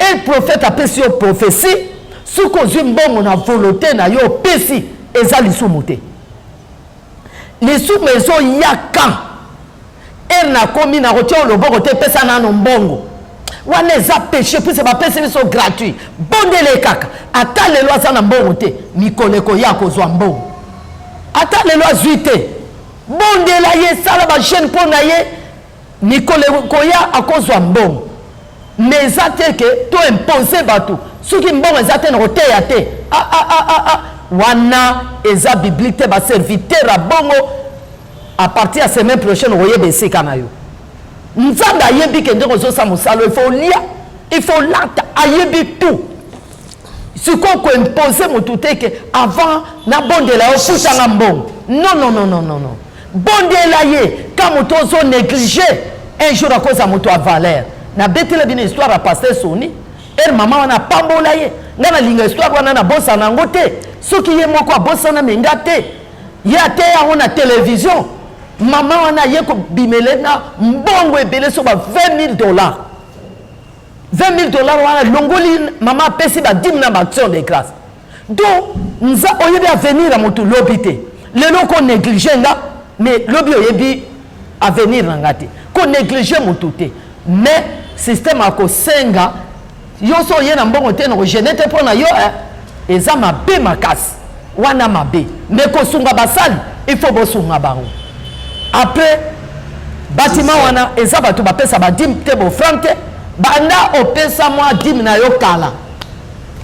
Un prophète apesi yo prophétie, soki ozwi mbongo na volonté na yo opesi, eza lisumu te. Lisumu ezoya quand heure nakomi nakotia yo loboko te, pesa nano mbongo. Wana eza péché puisque bapesi biso gratuit. Bondele kaka, ata lelo aza na mbongo te, mikolo ekoya kozwa mbongo. Ata lelo azwi te, bondela ye, sala ba jeune mpo na ye, mikolo ekoya akozwa mbongo. Mais eza te ke to imposer bato, soki mbongo eza te nakoteya te. Ah, ah, ah, ah, ah. Wana eza biblique te, ba serviteur ya bongo à partir ya semaine prochaine okoyeba esika na yo. Nzambe ayebi ke ndenge ozosala mosala, il faut olia, il faut olata, ayebi tout. Sikoyo koimpose motu te ke avant nabondela yo futanga mbongo. Non, non, non, non, non, non. Bondela ye ka moto ozo néglige un jour akoza moto ya valeur. Nabetela bino histoire ya pasteur Sony, ere mama wana apambola ye. Nga nalinga histoire wana nabosana yango te. Soki ye moko abosana me nga te. Ye ateya yango na télévision. Mama wana aye kobimele na mbongo ebele so ba 20 000 dollars. 20 000 dollars wana longoli mama apesi ba dime na ba action de grâce. Donc nza oyebi avenir ya moto lobi te. Lelo ko négliger nga mais lobi oyebi avenir na nga te. Ko négliger moto te. Mais système akosenga yo so oye na mbongo te na ko gêner te mpo na yo eh, eza mabe makasi. Wana mabe. Mais kosunga basali, il faut bosunga bango. Après bâtiment wana eza bato bapesa ba dime te bofrande te, banda opesa mwa dime na yo kala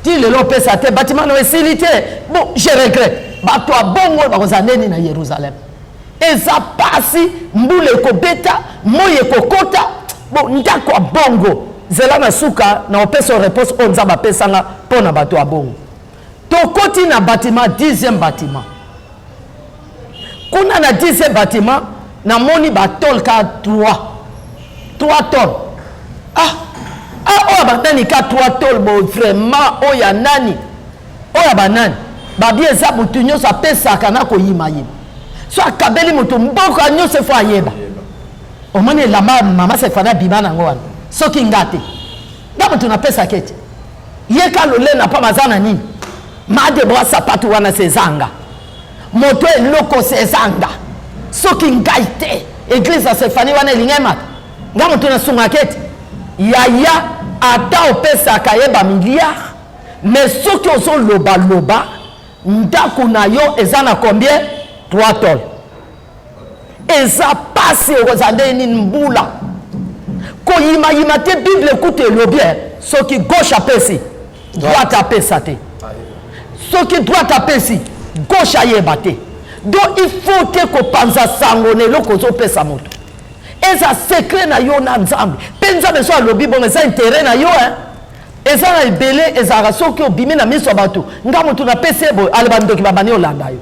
ti lelo opesa te, bâtiment na yo esili te. Bon, je regrette. Bato ya bongo bakozala ndeni na Jérusalem. Eza pasi, mbula ekobeta, moi ekokota. Bon, ndako ya bongo zela na suka na opesa yo réponse oyo Nzambe apesanga mpo na bato ya bongo. Tokoti na bâtiment, 10e bâtiment. Kuna na 10e bâtiment, namoni ba tôle ka 3. 3 tôle. Ah, ah oyo ba nani ka 3 tôle bo vraiment oyo ya nani? Oyo ya ba nani? Babi eza mutu nyonso apesaka na koyimayima. So akabeli mutu mboka nyonso efo ayeba. Omoni elamba mama Sefana abima nango wana. Soki nga te. Nga mutu napesaka ete. Ye ka lolena pamba aza na nini? Ma Debora sapatu wana se ezanga. Moto eloko se ezanga. Soki ngai te, église ya Stéphanie wana elingi emata. Nga moto nasungaka ete yaya ata opesaka ye ba milliards, mais soki ozoloba loba ndako na yo eza na combien? 3 tonnes. Eza pasi, okozala ndenge nini mbula koyimayima te. Bible kutu elobi soki gauche apesi droite apesa te, soki droite apesi gauche ayeba te. Donc il faut te kopanza sango na eloko ozopesa moto, eza secret na yo na Nzambe. Mpe Nzambe so alobi bongo eza intérêt na yo hein. Eza na ebele ezalaka soki obimi na miso ya bato, nga moto napesi ye boye, ale bandoki babandi olanda yo.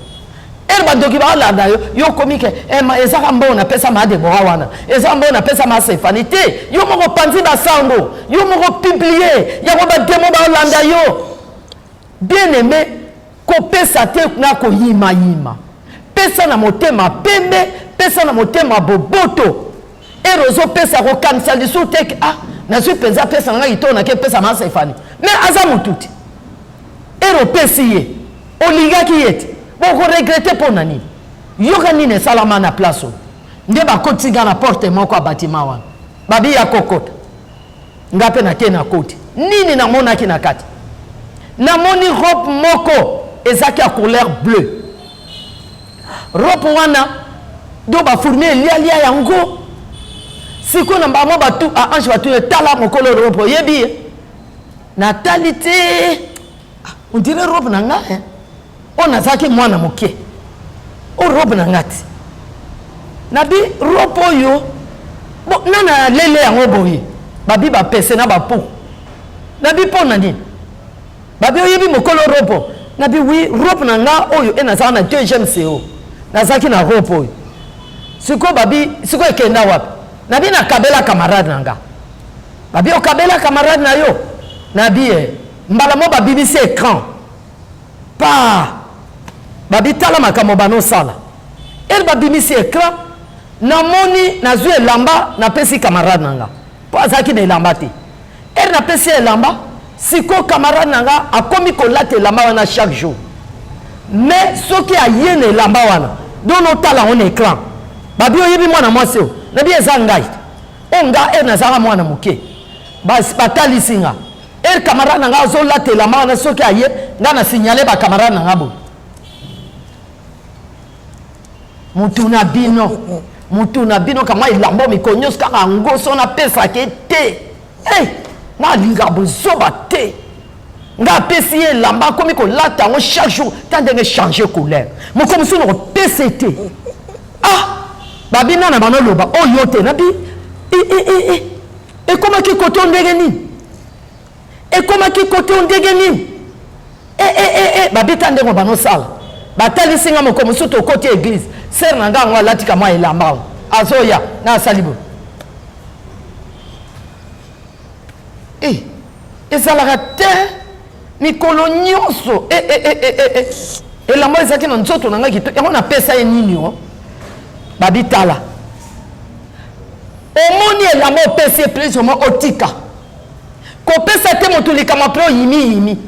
Ere bandoki balanda yo, yo okomi ke eh, ma, ezaka mbongo napesa ma Deborah wana, eza mbongo napesa ma Stephanie te. Yo moko opanzi basango, yo moko publie yango, bademo balanda yo. Bien aimé, kopesa te na koyimayima, pesa na motema pembe, pesa na motema boboto. Ere ozopesa kokanisa lisusu te ke ah nazwi mpenza pesa na ngai kitoko nake pesa ma Stephanie, mais aza motu te. Ere opesi ye, olingaki ye te, bokoregrete mpo na nini? Yoka nini esalama na place oyo. Nde bakotisi nga na porte moko ya batima wana, babi ya kokota, nga mpe nake na koti. Nini namonaki na kati? Namoni robe moko ezaki ya couleur bleu. Robe wana do bafourmi elialia yango. Sikoyo na bango batu a ange batu tala mokolo robe oyebi ye. Natali te, on dirait robe na nga hein. Oyo nazalaki mwana moke, oyo robe na nga te. Nabi robe oyo bo nana alele yango boye, babi bapese na bapu. Nabi mpo na nini? Babi oyebi mokolo robe? Nabi oui, robe na nga oyo e nazalaka na deuxième CO, nazalaki na robe oyo. Sikoyo babi sikoyo ekenda wapi? Nabi nakabela camarade na nga. Babi okabela camarade na yo? Nabi eh, mbala mo babimisi écran pa babi tala makambo banosala. Ere babimisi écran, namoni nazwi elamba napesi camarade na nga mpo azalaki na elamba te. Ere napesi ye elamba, sikoyo camarade na nga akomi kolata elamba wana chaque jour. Mais soki aye na elamba wana, donc otala yango na écran, babi oyebi mwana mwasi oyo? Nabi eza ngai. Oyo nga ere nazalaka mwana moke, batalisi nga ere camarade na nga azolata elamba wana, soki aye nga na signale ba camarade na nga boye. Mutu na bino, mutu na bino kama elamba mikolo nyonso kaka yango so napesaka ye te. Hey, nga alingaka bozoba te. Nga apesi ye elamba akomi kolata yango chaque jour, ta ndenge changer couleur. Mokolo mosusu nakopesa ye te. Ah, babi nana bana loba oyo oh, te nabi e, e, e, e. Ekomaki kote oyo ndenge nini? Ekomaki kote oyo ndenge nini? E, e, e, e. Babi ta ndenge banosala. Batalisi nga mokolo mosusu tokoti eglise, sere na nga yango alati kamwa elamba oyo azoya na asali boye. Eh, ezalaka te mikolo nyonso eh, eh, eh, eh, eh, eh. Elamba ezalaki na nzoto na ngai kitoko yango napesa ye nini o? Babi tala, omoni elamba opesi ye plus omo otika kopesa te moto likambo apres oyimiyimi,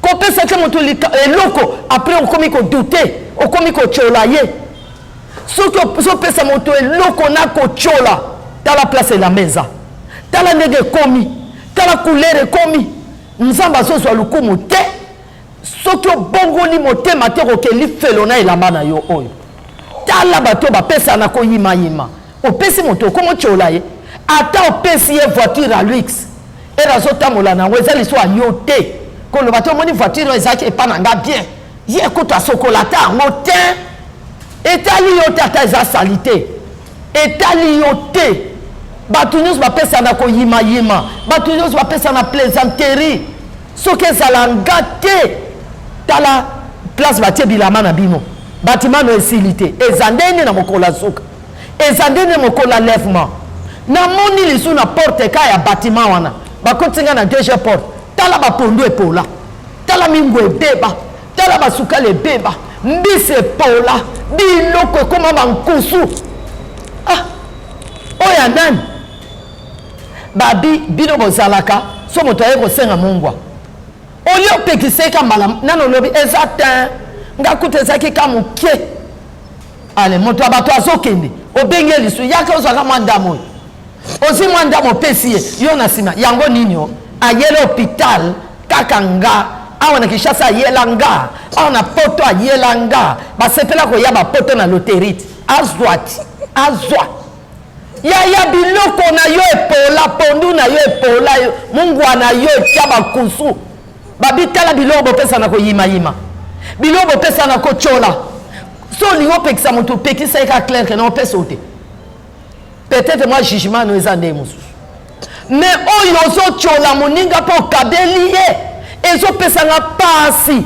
kopesa te moto eloko apres okomi kodute, okomi kotyola ye. Soki ozopesa moto eloko na kotyola, tala place elamba eza, tala ndenge ekomi, tala couleur ekomi. Nzambe azozwa lokumu te soki obongoli motema te, okokeli lifelo na elamba na yo oyo. Tala bato bapesa na koyimayima, opesi moto okomi otyola ye, ata opesi ye voiture ya luxe ere azotambola na yango eza liso ya yo te, koloba te omoni voiture oyo ezalaki epa na nga bien, ye kutu asokola ata yango te, etali yo te, ata eza salite etali yo te. Bato nyonso bapesa na koyimayima, bato nyonso bapesa na plaisanterie, soki ezala nga te. Tala place batie bilama na bino, batima no esili te, eza ndenge na mokolo ya suka, eza ndenge mokolo ya lèvement. Namoni lisu na porte ka ya batima wana, bakotisi nga na deuxième porte, tala bapondu epola, tala mingwa ebeba, tala basukali ebeba, mbisi epola, biloko ekoma bankusu. Ah, oyo ya nani? Babi bino bozalaka so moto aye kosenga mungwa, olie opekisa ye ka mbala nano olobi eza te, nga kutu ezalaki ka moke. Ale moto ya bato azokende, obengi ye lisu, yaka ozwaka mwa ndambo oyo, ozwi mwa ndambo opesi ye, yo na nsima yango nini o ayela hôpital kaka nga awa na Kinshasa, ayela nga awa na poto, ayela nga basepela koya bapoto na loterie te, azwa ti azwa yaya biloko na yo epola, pondu na yo epola, mungwa na yo etia bakusu. Babi tala biloko bopesa na koyimayima, biloko bopesa na kotyola. So olingi opekisa moto, opekisa ye kaka clair ke na opesa yo te. Peut-être moi jugement no eza ndenge mosusu. Mais oyo ozotyola moninga mpo okabeli ye, ezopesa nga pasi.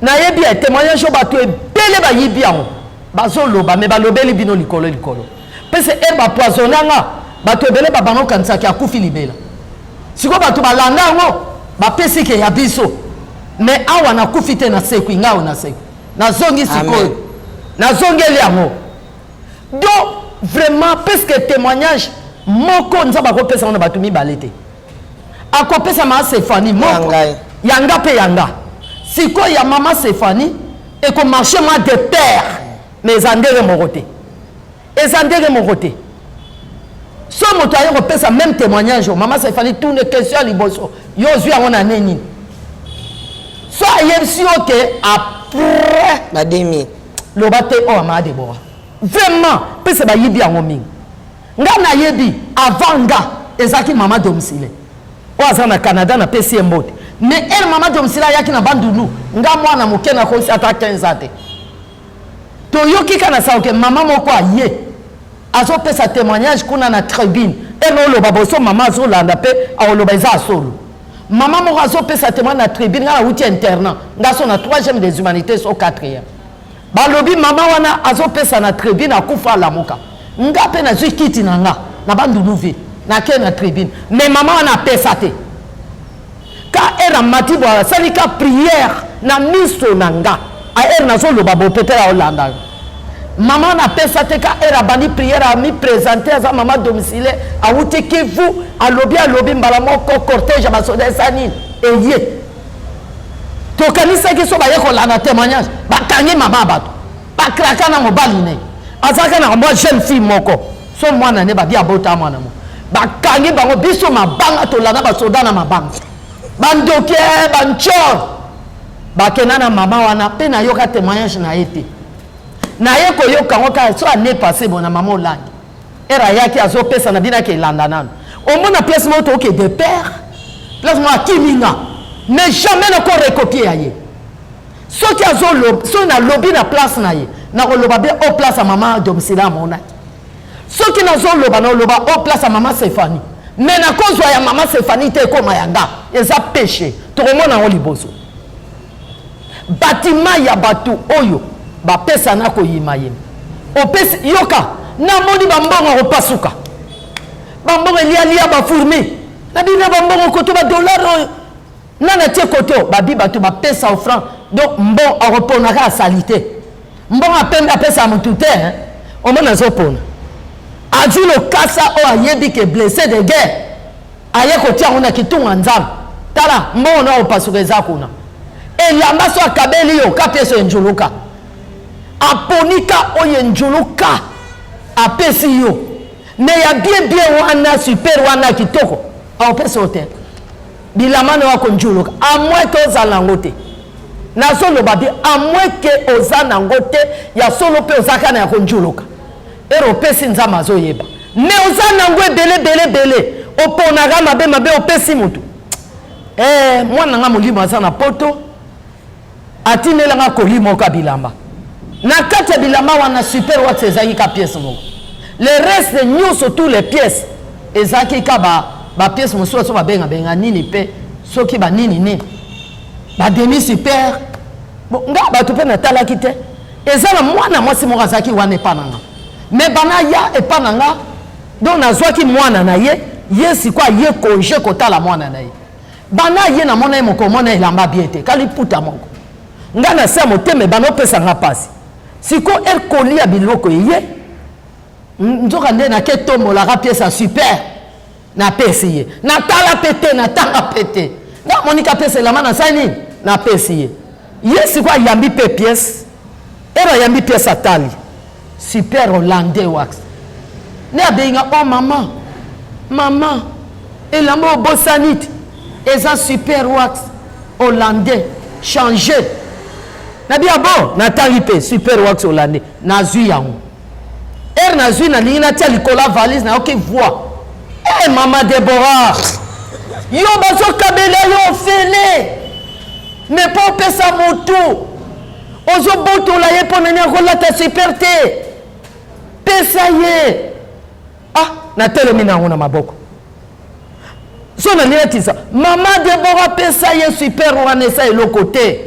Nayebi ya témoignage oyo bato ebele bayibi yango, bazoloba me balobeli bino likolo likolo. Pese e bapoisonna nga, bato ebele babanda okanisaki akufi libela. Sikoyo bato balanda yango bapesi ke ya biso, me awa nakufi te, nasekwi nga oyo nasekwi, nazongi sikoyo, nazongeli yango. Donc vraiment puisque témoignage moko nzambe akopesa ngo na bato mibale te, akopesa mama Stéphanie moko ya nga mpe ya nga. Sikoyo ya mama Stéphanie ekomarche mwa de pair, mais eza ndenge moko te, eza ndenge moko te. So moto aye kopesa même témoignage, mama Stéphanie tune question ya liboso, yo ozwi yango na nini? So ayebisi yo ke après ba 2000 loba te oyo mama Deborah vraiment pese bayibi yango mingi. Nga nayebi avant nga ezalaki mama domicile oyo aza na Canada, napesi ye mbote. Mais elle mama domicile ayaki na Bandundu, nga mwana moke nakosi ata 15 ans te. Toyoki kaka na sango ke mama moko aye azopesa témoignage kuna na tribune, ene oloba boso mama azolanda mpe aoloba eza solo. Mama moko azopesa témoignage na tribune, nga nauti internat, nga so na 3e des humanités so 4e. Balobi mama wana azopesa na tribune akufa alamuka. Nga mpe nazwi kiti na nga na Bandundu ville, nake na tribune, mais mama wana apesa te. Ka ere amati bo asali ka prière na miso na nga, aere nazoloba bo peut-être aolanda. Mama wana apesa te, ka ere abandi prière ami présenter aza mama domicile awuti Kivu, alobi alobi mbala moko cortège ya basoda esa nini eye. Tokanisaki so baye kolanda témoignage, bakangi mama ya bato, bakraka na mobali ne azalaka na mwa jeune fille moko so mwana ne babi abota mwana moko, bakangi bango biso mabanga, tolanda basoda na mabanga, bandoki banchor bakenda na mama wana. Mpe nayoka témoignage na ye te, naye koyoka yango kaka so année passée bona mama Olangi ere ayaki azopesa na bino ake elanda nano omona place moko toke de père place moko akimi nga, mais jamais nako recopier ya ye. Soki azoloba, soki nalobi na place na ye, nakoloba bien o place ya mama domicile amonaki. Soki nazoloba, naloba o place ya mama Stéphanie, mais nakozwa ya mama Stéphanie te, ekoma ya nga, eza péché. Tokomona yango liboso. Batima ya bato oyo bapesana koyimayima, opesi yoka, namoni bambongo akopasuka, bambongo elialia bafourmi na bino, bambongo koto badollar oyo nana tie koto babi bato bapesa offrande. Donc mbongo akoponaka asali te, mbongo apembe apesa motu te, omona azopona, azwi lokasa oyo ayebi ke blessé de guerre aye kotia yango na kitunga nzambe. Tala mbongo na opasuka eza kuna, elamba so akabeli yo ka pièce enjuluka, aponika oyo enjuluka apesi yo, me ya bien bien wana super wana kitoko akopesa yo te. Bilamba na yo akonjuluka à moins ke ozala nango te. Nazoloba bien, à moins ke oza nango te ya solo mpe oza kaka na ya konjuluka, ere opesi nzambe azoyeba, me oza nango ebele ebele ebele, oponaka mabe mabe opesi motu. Mwana nga molimo aza na poto, atindelanga koli moko ya bilamba. Na kati ya bilamba wana super wax ezalaki ka pièce moko, le reste nyonso tous les pièces ezalaki ka ba pièce mosusu so babengabenga nini mpe soki banini nini bademi super. Bon, nga bato mpe natalaki te, eza na mwana mwasi moko azalaki wana epa na nga, me bana ya epa na nga, donc nazwaki mwana na ye, ye sikoyo aye congé kotala mwana na ye. Bana ye namona ye moko omona elamba bien te, kaliputa moko nga na se ya motema ebanda opesa nga mpasi. Sikoyo ere kolia biloko eye nzoka nde nake tombolaka pièce ya super napesi ye, natala mpe te, natanga mpe te, namonika pièce elamba nasali nini napesi ye. Ye sikoyo ayambi mpe pièce, ere ayambi pièce atali super hollandais wax nde abengi nga, oh mama mama elamba obosani te eza super wax hollandais change. Nabi ya bon, natangi mpe super wax hollandais, nazwi yango. Ere nazwi nalingi natia likolo ya valise, nayoki voix, eh mama Deborah, yo bazokabela yo ofele me mpo opesa motu ozobotola ye mpo nani akolata super te, pesa ye. Ah, natelemi na yango na maboko. So nalingi natisa mama Debora, pesa ye super wana, esa eloko te.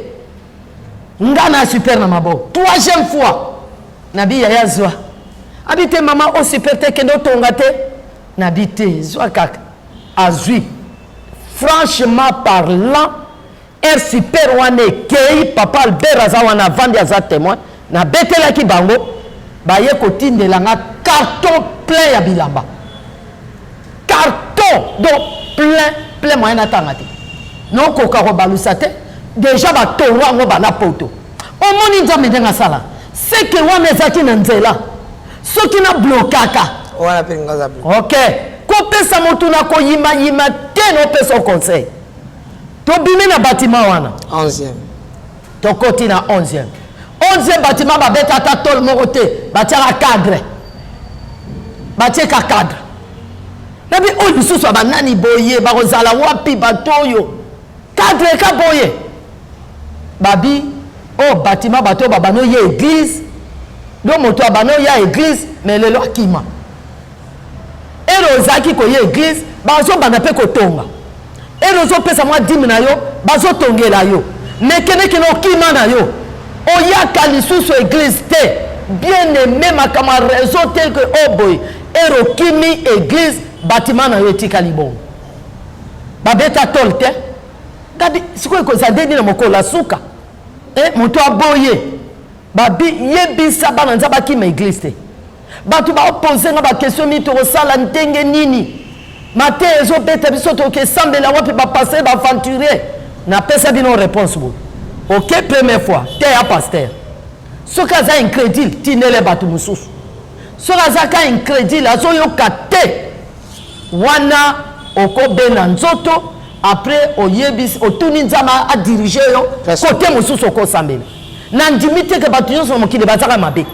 Nga na super na maboko troisième fois, nabi yaya zwa. Abi te, mama o super te, kende otonga te. Nabi te, zwa kaka. Azwi. Franchement parlant, air super wana ekei. Papa Albert aza wana, avandi, aza témoin. Nabetelaki bango, baye kotindela nga carton plein ya bilamba, carton donc plein plein, moyen natanga te, nokoka kobalusa te. Déjà batongo yango bana poto. Omoni Nzambe ndenge asala seke wana ezalaki na nzela soki nablokaka. Wana mpe ngaza. Ok, kopesa motu na koyimayima te, nopesa conseil. Tobimi na bâtiment wana. 11e. Tokoti na 11e. 11e bâtiment, babeta ata tole moko te, batiaka cadre, batieka cadre. Nabi oyo lisusu ya banani boye, bakozala wapi bato oyo cadre ka boye? Babi oyo bâtiment, bato oyo babandi oya église. Do moto abandi oya église, mais lelo akima. Ere ozalaki koya église, bazobanda mpe kotonga. Ere ozopesa mwa dîme na yo, bazotongela yo. Me kendekende, okima na yo, oyaka lisusu église te. Bien aimé, makambo ya réseau te ke oyo boye. Ere okimi église, bâtiment na yo etikali bongo, babeta tole te. Gabi sikoyo ekozala nde nini na mokolo ya suka? Moto aboye babi yebisa bana Nzambe akima église te. Bato baopose nga baquestion mingi: tokosala ndenge nini? Mateya ezobeta biso, tokesambela wapi? Bapasteur baaventurier. Napesa bino réponse boye. Ok, première fois te ya pasteur, soki aza incrédule, tindele bato mosusu. Soki aza ka incrédule, azoyoka te, wana okobenda nzoto. Après oyebisi, otuni Nzambe adirige yo kote mosusu okosambela. Nandimi te ke bato nyonso na mokili bazaka mabe.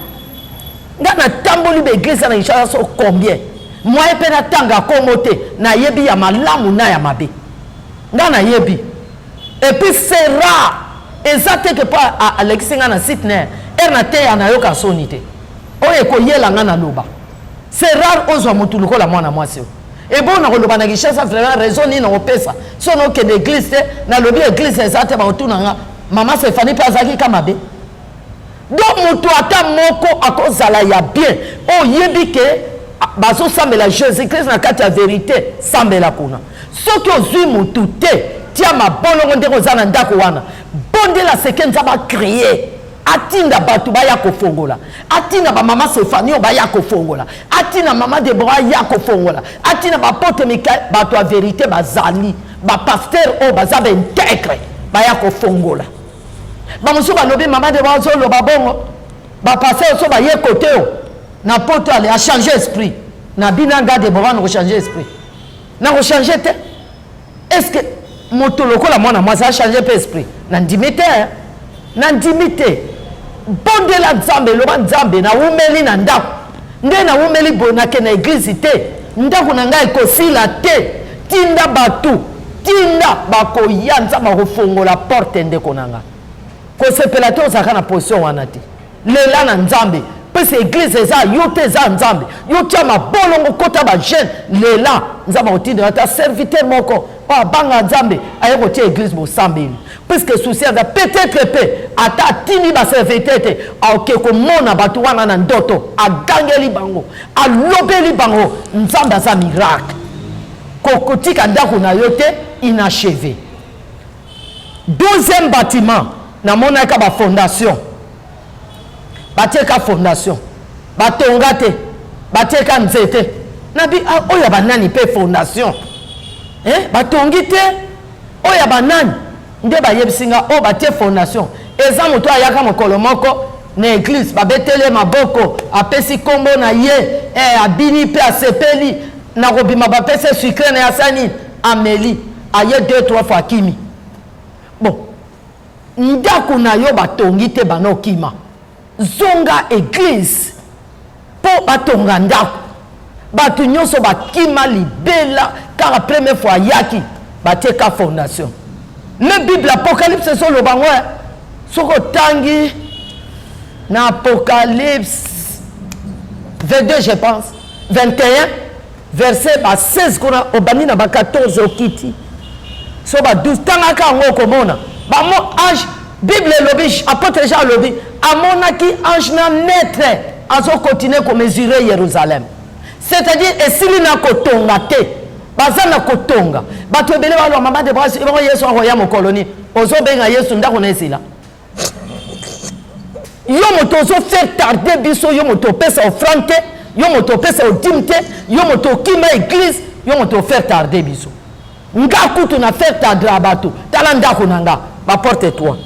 Nga natamboli baéglise na Kinshasa so combien, moye mpe natanga kombo te. Nayebi ya malamu na ya mabe, nga nayebi. Et puis c'est rare, eza te ke mpo alekisi nga na site na ere na teya, nayoka soni te. Oyo ekoyela nga naloba, c'est rare ozwa motu lokola mwana mwasi oyo ebo na koloba na Kinshasa. Vraiment, raison nini nakopesa so nokende église te? Nalobi église eza te, bakotuna nga mama Stéphanie mpe azalaki ka mabe. Donc moto ata moko akozala ya bien, oyebi ke bazosambela Jésus Christ na kati ya vérité, sambela kuna. Soki ozwi motu te, tia mabolongo ndenge oza na ndako wana, bondela seke Nzambe acréer, atinda bato baya kofongola, atinda bamama Stéphanie oyo baya kofongola, atinda mama Debora aya kofongola, atinda bapote Mikael. Bato ya vérité bazali, bapasteur oyo baza baintègre baya kofongola. Bamosusu balobi mama Debora azoloba bongo, bapasteur so baye kote oyo na poto, ale achange esprit na bino. Nga Debora nakochange esprit? Nakochange te. Est ce que moto lokola mwana mwasi achange mpe esprit? Nandimi te, nandimi te. Bondela Nzambe, eloba Nzambe, nawumeli na ndako nde nawumeli boye, nake na église te, ndako na ngai ekosila te. Tinda bato, tinda bakoya, Nzambe akofongola porte. Ndeko na nga, kosepela te, ozalaka na position wana te. Lela na Nzambe mpese église eza yo te, eza Nzambe. Yo tia mabolongo, kota bajeûne, lela Nzambe akotindela ata serviteur moko oyo abanga Nzambe, aye kotia église bosambeli, puisque souci aza peut-être mpe ata atindi baserviteur te, aoke komona bato wana na ndoto, agangeli bango, alobeli bango. Nzambe aza miracle. Kotika ndako na yo te inachevé. 12e bâtiment, namonaka bafondation, batieka fondation, batonga te, batieka nzete. Nabi ah, oyo ya banani mpe fondation, eh, batongi te, oyo ya banani? Nde bayebisi nga oyo batie fondation eza moto ayaka mokolo moko na église, babeteli ye maboko, apesi nkombo na ye, eh, abini mpe asepeli na kobima, bapesi ye sucre na ye, asali ameli, aye deux trois fois, akimi. Bon, ndako na yo batongi te, bana okima, zonga église mpo batonga ndako. Bato nyonso bakima libela, kaka première fois ayaki, batieka fondation. Me Bible Apocalypse ezoloba ngo, soki otangi na Apocalypse 22, je pense 21. Verset ba 16 kuna obandi na ba 14 okiti so ba 12 tangaka yango okomona bamo ange. Bible elobi, apôtre Jean alobi amonaki ange na maître azokontinue komesure Jérusalem, c'est-à-dire esili na kotonga te, baza na kotonga. Bato ebele baloba mama de bras ebongo Yesu akoya mokolo nini? Ozobenga Yesu ndako na esila yo moto ozo faire tarder biso, yo moto opesa offrande te, yo moto opesa odime te, yo moto okima église, yo moto ofaire tarder biso. Nga kutu na faire tarder ya bato, tala ndako na nga baporte 3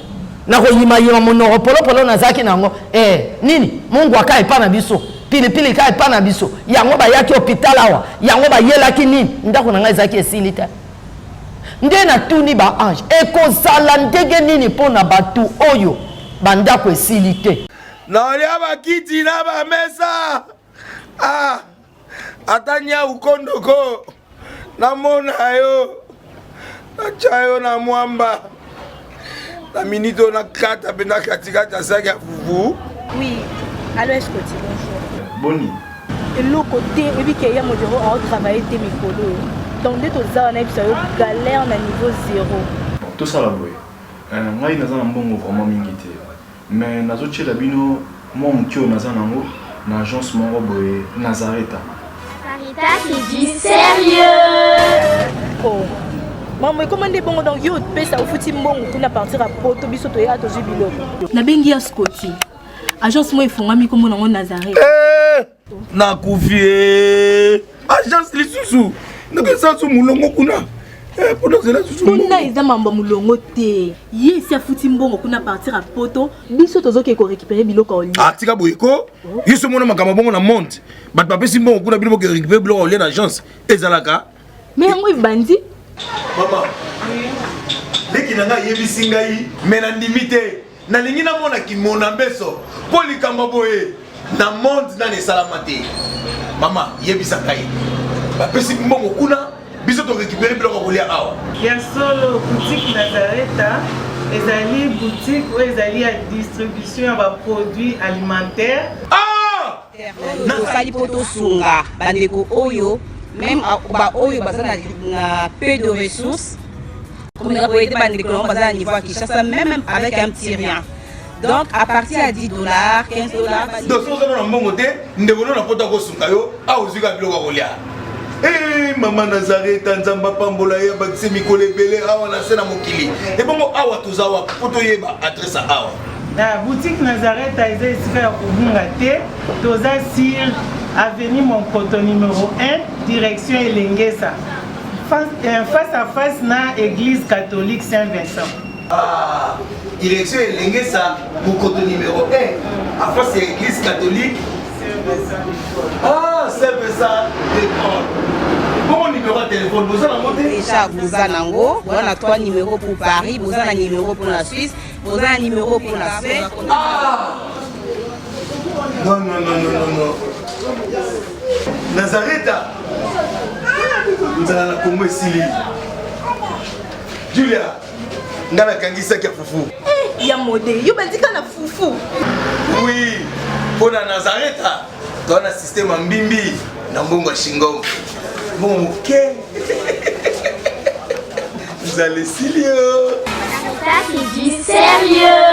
nakoyimayima monoko polopolo nazalaki na yango eh, nini mungu aka epa na biso, pilipili ka epa na biso, yango bayaki hôpital awa, yango bayelaki nini, ndako na ngai ezalaki esili te. Nde natuni ba ange, ekozala ndenge nini mpo na bato oyo bandako esili te? Naolia bakiti na bamesa ah, ata nyau kondoko namona yo natya yo na mwamba na minute oyo nakata mpenza katikati ya saki ya fufu. Oui, allo Escoti, bonjour. Boni? Eloko te, oyebi ke ya modero aotravaille te mikolo oyo. Donc nde toza wana yebisa yo galère na niveau zéro. Bon, tosala boye. Ngai naza na mbongo vraiment mingi te. Mais nazotiela bino mwa moke oyo naza nango na agence moko boye Nazareta. Nazareta, c'est du sérieux. Oh. Maman, ekoma nde bongo donc yo opesa ofuti mbongo kuna partir ya poto biso toya tozwi biloko. Nabengi ya Scotty. Agence moko efongami kombo nango Nazareth. Eh, nakufi eh. Agence lisusu ndenge su molongo kuna mpona ozela susu kuna eza mambo ya molongo te. Ye esi afuti mbongo kuna partir ya poto biso tozoke korécupere biloko ya olia. Ah, tika boye ko yo so omona makambo bongo na monde bato bapesi mbongo kuna bino boke récupere biloko ya olia na agence ezalaka. Mais yango ebandi. Mama, leki na ngai ayebisi ngai me nandimi te, nalingi namona kimona mbeso mpo likambo boye na monde nani esalama te. Mama, yebisa ngai, bapesi mbongo kuna biso torécupere biloko ya kolia awa. Ya solo, boutique Nazareta ezali boutique oyo ezali ya distribution ya baproduits alimentaires. Ah! Tosali mpo tosunga bandeko oyo même baoyo baza na peu de ressources, komeka koyede bandeko nango baza na niveau ya Kinshasa même avec un petit rien. Donc à partir ya 10 $, 15 $. Donc soki oza na mbongo te, ndeko no na poto akosunga yo awa ozwi kaka biloko ya kolia. Eh, mama Nazareta, Nzambe apambola ye, abakise mikolo ebele awa na se na mokili. Ebongo awa toza wapi mpo toyeba adresse ya awa? Na boutique Nazareta eza esika ya kobunga te, toza sur avenue Monkoto numéro 1 direction Elengesa, face à face na église catholique Saint-Vincent. Ah, direction Elengesa, Mokoto numéro 1, à face ya église catholique Ah, Saint-Vincent de Paul. Bongo numéro ya téléphone boza nango te? Déjà boza nango, boza na 3 numéros pour Paris, boza na numéro pour la Suisse, boza na numéro pour la Suède. Ah! Non, non, non, non, non, non. Nazareta. Nzala na Congo esili. Julia, nga nakangisaki ya fufu. Eh, ya mode, yo bandika na fufu. Oui, mpo na Nazareta, toza na système ya mbimbi na mbongo ya shingom. Mbongo moke. Nzala esili yo. Ça, c'est du sérieux.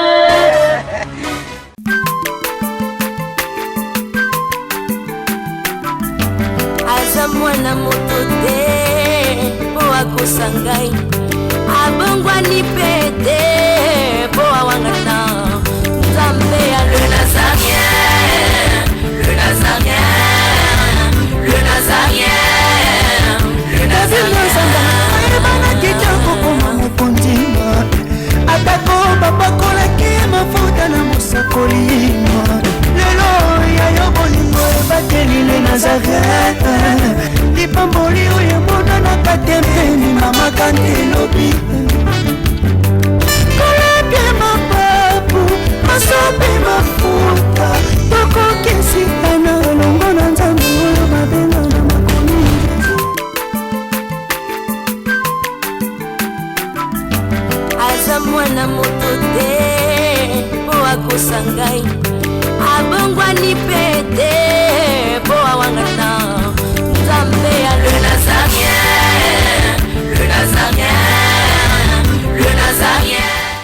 Aza mwana moto te mpo akosa ngai, abongwani mpe te mpo awangana Nzambe ya le Nazarien, le Nazarien, le Nazarien, le Nazarien. Ayebanaki te kokoma mokonzi, atako bapakolaki mafuta na mosakoli. Lelo ya yo bolingo ebateli le Nazaret, lipamboli oyo emonanaka te mpeni mama kante elobi kolapie mapapu masope mafuta tokokisikana elongo na Nzambe oyo babenga na makomi. Aza mwana moto te mpo akosa ngai, abongwani mpe te mpo awangana Nzambe. Le Nazarien.